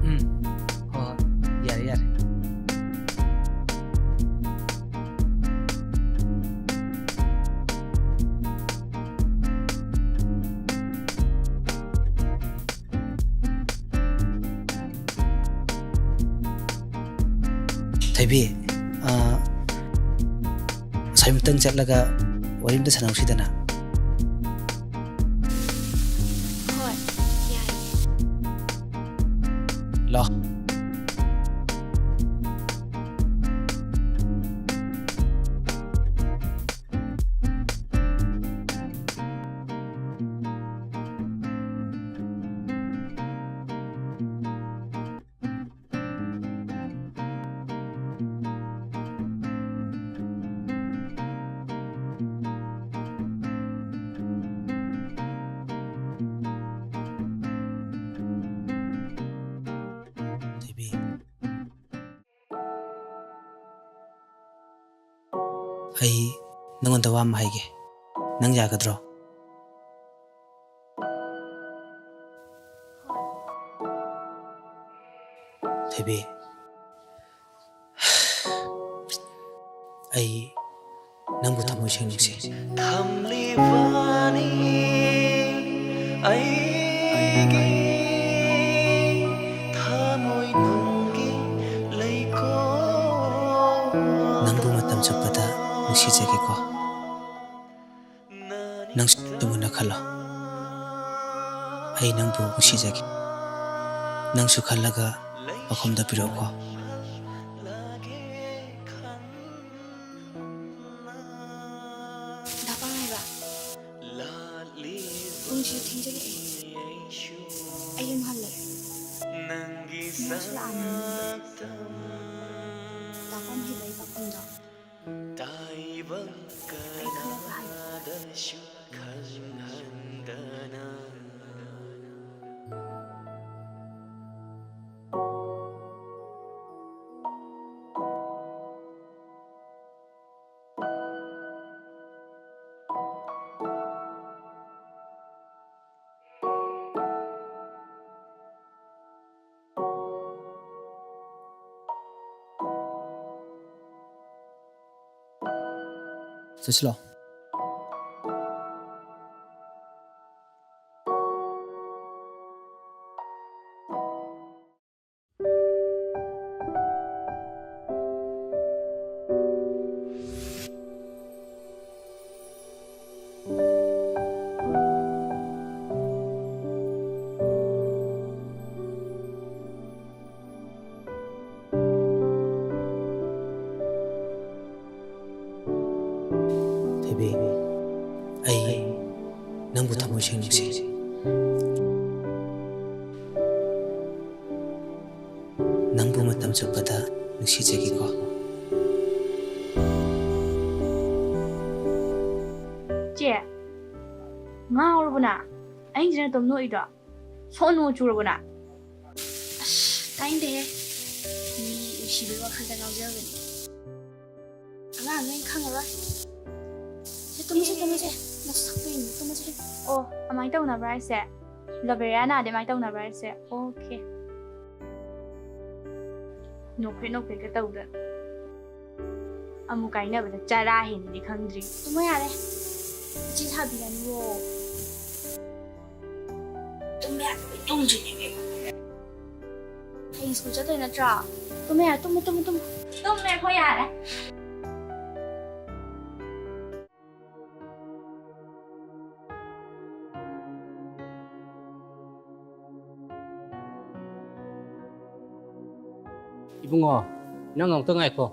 ꯎꯝ, ꯍꯣꯏ, ꯍꯣꯏ, ꯌꯥꯔꯦ, ꯌꯥꯔꯦ꯫ ꯊꯣꯏꯕꯤ, ꯑ, ꯑꯁꯥꯏꯃꯨꯛꯇꯪ ꯆꯠꯂꯒ ꯋꯥꯔꯤ ꯑꯝꯇ ꯁꯥꯟꯅꯍꯧꯁꯤꯗꯅ꯫ ꯍꯣꯏ, ꯌꯥꯏꯌꯦ꯫ ꯂꯥꯛꯑꯣ꯫ ꯑꯩ ꯅꯪꯉꯣꯟꯗ ꯋꯥ ꯑꯃ ꯍꯥꯏꯒꯦ꯫ ꯅꯪ ꯌꯥꯒꯗ꯭ꯔꯣ? ꯊꯣꯏꯕꯤ, ꯑꯩ ꯅꯪꯕꯨ ꯊꯃꯣꯏ ꯁꯦꯡ ꯅꯨꯡꯁꯤ꯫ ꯊꯝꯂꯤꯕꯅꯤ ꯑꯩꯒꯤ ꯊꯃꯣꯏꯅꯨꯡꯒꯤ ꯂꯩꯀꯣꯜ꯫ ꯅꯪꯕꯨ ꯃꯇꯝ ꯆꯨꯞꯄꯗ ꯅꯨꯡꯁꯤꯖꯒꯦꯀꯣ꯫ ꯅꯪꯁꯨ ꯃꯨꯟꯅ ꯈꯜꯂꯣ꯫ ꯑꯩ ꯅꯪꯕꯨ ꯅꯨꯡꯁꯤꯖꯒꯦ꯫ ꯅꯪꯁꯨ ꯈꯜꯂꯒ ꯄꯥꯎꯈꯨꯝꯗ ꯄꯤꯔꯛꯎꯀꯣ꯫ ꯗꯥ ꯄꯥꯡꯍꯩꯕ, ꯄꯨꯡꯁꯤꯁꯨ ꯊꯦꯡꯖꯤꯜꯂꯛꯑꯦ꯫ ꯑꯩ ꯌꯨꯝ ꯍꯜꯂꯒꯦ꯫ ꯉꯥꯏꯍꯥꯛꯁꯨ ꯂꯥꯛꯑꯝꯃꯤ꯫ ꯗꯥ ꯄꯥꯡꯍꯩꯕꯒꯤ ꯄꯥꯎꯈꯨꯝꯗꯣ ꯑꯩ ꯈꯜꯂꯒ ꯍꯥꯏꯒꯦ꯫ ꯆꯠꯁꯤꯂꯣ꯫ ꯊꯣꯏꯕꯤ, ꯑꯩ ꯅꯪꯕꯨ ꯊꯃꯣꯏ ꯁꯦꯡ ꯅꯨꯡꯁꯤ꯫ ꯅꯪꯕꯨ ꯃꯇꯝ ꯆꯨꯞꯄꯗ ꯅꯨꯡꯁꯤꯖꯒꯦꯀꯣ꯫ ꯆꯦ, ꯉꯥꯎꯔꯕꯣ ꯅꯪ? ꯑꯍꯤꯡꯁꯤꯗ ꯅꯇꯣꯝ ꯅꯣꯛꯏꯗꯣ? ꯁꯣꯅꯣ ꯆꯨꯔꯕꯣ ꯅꯪ? ꯑꯁ, ꯇꯥꯅꯤꯡꯗꯦꯍꯦ꯫ ꯃꯤ ꯅꯨꯡꯁꯤꯕꯒꯤ ꯋꯥꯈꯜꯗ ꯉꯥꯎꯖꯕꯅꯤ꯫ ꯑꯉꯥꯡ ꯅꯣꯏ ꯈꯪꯉꯔꯣꯏ꯫ ꯁꯦ, ꯇꯨꯝꯃꯁꯦ, ꯇꯨꯝꯃꯁꯦ꯫ ꯅꯁꯛꯇꯣ ꯌꯦꯡꯉꯣ, ꯇꯨꯝꯃꯁꯦ꯫ ꯑꯣ, ꯑꯗꯨꯃꯥꯏꯅ ꯇꯧꯅꯕ꯭ꯔꯥ ꯍꯥꯏꯁꯦ? ꯂꯣꯕꯦꯔꯤꯌꯥ ꯅꯥꯗꯤ ꯑꯗꯨꯃꯥꯏꯅ ꯇꯧꯅꯕ꯭ꯔꯥ ꯍꯥꯏꯁꯦ? ꯑꯣꯀꯦ꯫ ꯅꯣꯛꯐꯦꯠ ꯅꯣꯛꯐꯦꯠꯀ ꯇꯧꯗꯅ꯫ ꯑꯃꯨꯛ ꯀꯥꯏꯅꯕꯗ ꯆꯔꯥ ꯍꯦꯟꯅꯗꯤ ꯈꯪꯗ꯭ꯔꯤ꯫ ꯇꯨꯝꯃꯣ ꯌꯥꯔꯦ꯫ ꯏꯆꯦ ꯁꯥꯕꯤꯔꯅꯨꯋꯣ꯫ ꯇꯨꯝꯕ ꯌꯥꯗꯕꯩ ꯇꯨꯝꯗ꯭ꯔꯤꯅꯦꯃꯤ꯫ ꯍꯌꯦꯡ ꯁ꯭ꯀꯨꯜ ꯆꯠꯇꯣꯏ ꯅꯠꯇ꯭ꯔꯣ? ꯇꯨꯝꯃꯣ ꯌꯥꯔꯦ, ꯇꯨꯝꯃꯣ, ꯇꯨꯝꯃꯣ, ꯇꯨꯝꯃꯣ꯫ ꯇꯨꯝꯃꯦ ꯑꯩꯈꯣꯏ ꯌꯥꯔꯦ꯫ ꯏꯕꯨꯡꯉꯣ, ꯅꯪ ꯑꯃꯨꯛꯇ ꯉꯥꯏꯈꯣ꯫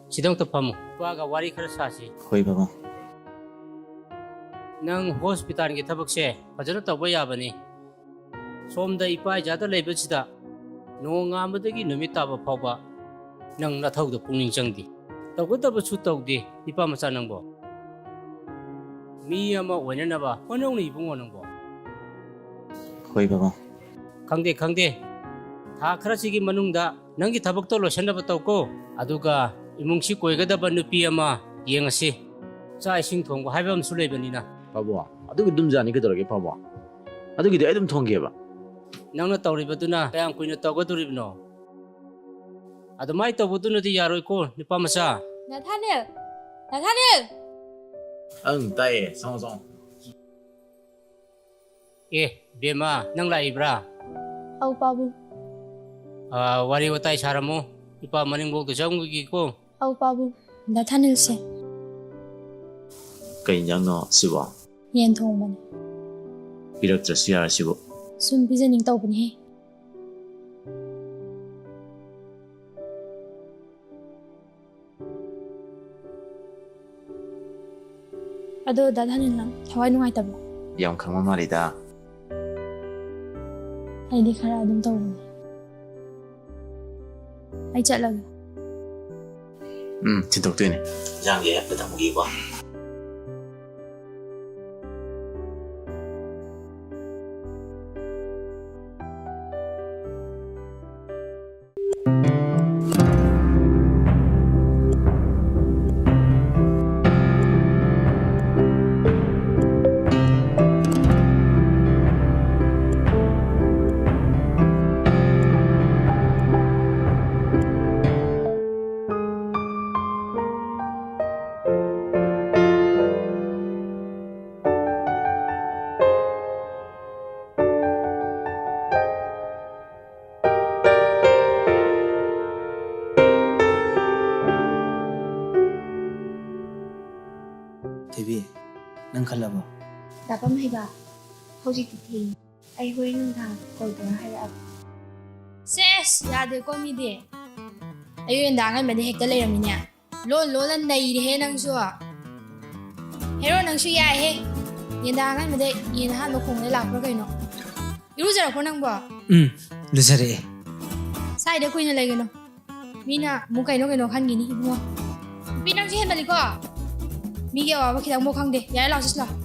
ꯁꯤꯗ ꯑꯃꯨꯛꯇ ꯐꯝꯃꯨ꯫ ꯏꯄꯥꯒ ꯋꯥꯔꯤ ꯈꯔ ꯁꯥꯁꯤ꯫ ꯍꯣꯏ, ꯕꯕꯥ꯫ ꯅꯪ ꯍꯣꯁꯄꯤꯇꯥꯜꯒꯤ ꯊꯕꯛꯁꯦ ꯐꯖꯅ ꯇꯧꯕ ꯌꯥꯕꯅꯤ꯫ ꯁꯣꯝꯗ ꯏꯄꯥ ꯏꯆꯥꯗ ꯂꯩꯕꯁꯤꯗ ꯅꯣꯡꯉꯥꯟꯕꯗꯒꯤ ꯅꯨꯃꯤꯠ ꯇꯥꯕ ꯐꯥꯎꯕ ꯅꯪ ꯅꯊꯧꯗ ꯄꯨꯛꯅꯤꯡ ꯆꯪꯗꯦ꯫ ꯇꯧꯒꯗꯕꯁꯨ ꯇꯧꯗꯦ, ꯏꯄꯥ ꯃꯆꯥ ꯅꯪꯕꯣ꯫ ꯃꯤ ꯑꯃ ꯑꯣꯏꯅꯅꯕ ꯍꯣꯠꯅꯧꯅꯦ ꯏꯕꯨꯡꯉꯣ ꯅꯪꯕꯣ꯫ ꯍꯣꯏ, ꯕꯕꯥ꯫ ꯈꯪꯗꯦ, ꯈꯪꯗꯦ꯫ ꯊꯥ ꯈꯔꯁꯤꯒꯤ ꯃꯅꯨꯡꯗ ꯅꯪꯒꯤ ꯊꯕꯛꯇꯣ ꯂꯣꯏꯁꯤꯟꯅꯕ ꯇꯧꯀꯣ꯫ ꯑꯗꯨꯒ ꯏꯃꯨꯡꯁꯤ ꯀꯣꯏꯒꯗꯕ ꯅꯨꯄꯤ ꯑꯃ ꯌꯦꯡꯉꯁꯤ꯫ ꯆꯥꯛ ꯏꯁꯤꯡ ꯊꯣꯡꯕ ꯍꯥꯏꯕ ꯑꯃꯁꯨ ꯂꯩꯕꯅꯤꯅ꯫ ꯄꯥꯕꯨꯡ, ꯑꯗꯨꯒꯤ ꯑꯗꯨꯝ ꯌꯥꯅꯤ ꯀꯩꯗꯧꯔꯒꯦ, ꯄꯥꯕꯨꯡ? ꯑꯗꯨꯒꯤꯗꯤ ꯑꯩ ꯑꯗꯨꯝ ꯊꯣꯡꯒꯦꯕ꯫ ꯅꯪꯅ ꯇꯧꯔꯤꯕꯗꯨꯅ ꯀꯌꯥꯝ ꯀꯨꯏꯅ ꯇꯧꯒꯗꯣꯔꯤꯕꯅꯣ? ꯑꯗꯨꯃꯥꯏꯅ ꯇꯧꯕꯗꯨꯅꯗꯤ ꯌꯥꯔꯣꯏꯀꯣ, ꯅꯨꯄꯥ ꯃꯆꯥ꯫ ꯅꯊꯥꯅꯦꯜ! ꯅꯊꯥꯅꯦꯜ! ꯑꯪ, ꯇꯥꯏꯌꯦ꯫ ꯆꯪꯉꯣ, ꯆꯪꯉꯣ꯫ ꯑꯦ, ꯕꯦꯝꯃ, ꯅꯪ ꯂꯥꯛꯏꯕ꯭ꯔꯥ? ꯑꯧ, ꯄꯥꯕꯨꯡ꯫ ꯑꯥ, ꯋꯥꯔꯤ ꯋꯥꯇꯥꯏ ꯁꯥꯔꯝꯃꯣ꯫ ꯏꯄꯥ ꯃꯅꯤꯡꯕꯣꯛꯇ ꯆꯪꯈꯤꯒꯦꯀꯣ꯫ ꯑꯧ, ꯄꯥꯕꯨꯡ꯫ ꯗꯥ ꯊꯥꯅꯤꯜꯁꯦ꯫ ꯀꯩ ꯏꯟꯖꯥꯡꯅꯣ ꯁꯤꯕꯣ? ꯌꯦꯟ ꯊꯣꯡꯕꯅꯦ꯫ ꯄꯤꯔꯛꯇ꯭ꯔꯁꯨ ꯌꯥꯔꯦ ꯁꯤꯕꯨ꯫ ꯁꯨꯝ ꯄꯤꯖꯅꯤꯡ ꯇꯧꯕꯅꯦꯍꯦ꯫ ꯑꯗꯣ ꯗꯥ ꯊꯥꯅꯤꯜ, ꯅꯪ ꯊꯋꯥꯏ ꯅꯨꯡꯉꯥꯏꯇꯕ꯭ꯔꯣ? ꯌꯥꯝ ꯈꯪꯕ ꯃꯥꯜꯂꯤꯗ꯫ ꯑꯩꯗꯤ ꯈꯔ ꯑꯗꯨꯝ ꯇꯧꯕꯅꯦ꯫ ꯑꯩ ꯆꯠꯂꯒꯦ꯫ ꯎꯝ, ꯊꯤꯟꯗꯣꯛꯇꯣꯏꯅꯦ꯫ ꯏꯟꯖꯥꯡꯗꯤ ꯑꯩ ꯍꯦꯛꯇ ꯊꯝꯃꯒꯦꯀꯣ꯫ ꯅꯪ ꯈꯜꯂꯕꯣ? ꯗꯥꯄꯝ ꯍꯩꯕ, ꯍꯧꯖꯤꯛꯇꯤ ꯊꯦꯡꯉꯦ꯫ ꯑꯩ ꯍꯣꯔꯦꯟ ꯅꯨꯡꯗꯥꯡ ꯀꯣꯜ ꯇꯧꯔ ꯍꯥꯏꯔꯛꯑꯒꯦ꯫ ꯁꯦꯁ, ꯌꯥꯗꯦꯀꯣ ꯃꯤꯗꯤ꯫ ꯑꯌꯨꯛ ꯌꯦꯟꯗꯥ ꯑꯉꯟꯕꯗ ꯍꯦꯛꯇ ꯂꯩꯔꯝꯃꯤꯅꯦ꯫ ꯂꯣꯟ ꯂꯣꯟꯅ ꯅꯩꯔꯦꯍꯦ ꯅꯪꯁꯨ꯫ ꯍꯦꯔꯣ, ꯅꯪꯁꯨ ꯌꯥꯏꯍꯦ꯫ ꯌꯦꯟꯗꯥ ꯑꯉꯟꯕꯗ ꯌꯦꯟ ꯑꯍꯥꯟꯕ ꯈꯣꯡꯕꯗ ꯂꯥꯛꯄ꯭ꯔꯥ ꯀꯩꯅꯣ? ꯏꯔꯨꯖꯔꯛꯄ꯭ꯔꯣ ꯅꯪꯕꯣ? ꯎꯝ, ꯂꯨꯖꯔꯛꯑꯦ꯫ ꯁ꯭ꯋꯥꯏꯗ ꯀꯨꯏꯅ ꯂꯩꯒꯅꯨ꯫ ꯃꯤꯅ ꯑꯃꯨꯛ ꯀꯩꯅꯣ ꯀꯩꯅꯣ ꯈꯟꯈꯤꯅꯤ ꯏꯕꯨꯡꯉꯣ꯫ ꯅꯨꯄꯤ, ꯅꯪꯁꯨ ꯍꯦꯟꯃꯜꯂꯤꯀꯣ꯫ ꯃꯤꯒꯤ ꯑꯋꯥꯕ ꯈꯤꯇꯪꯐꯥꯎ ꯈꯪꯗꯦ꯫ ꯌꯥꯔꯦ, ꯂꯥꯛꯑꯣ, ꯆꯠꯁꯤ ꯂꯥꯛꯑꯣ꯫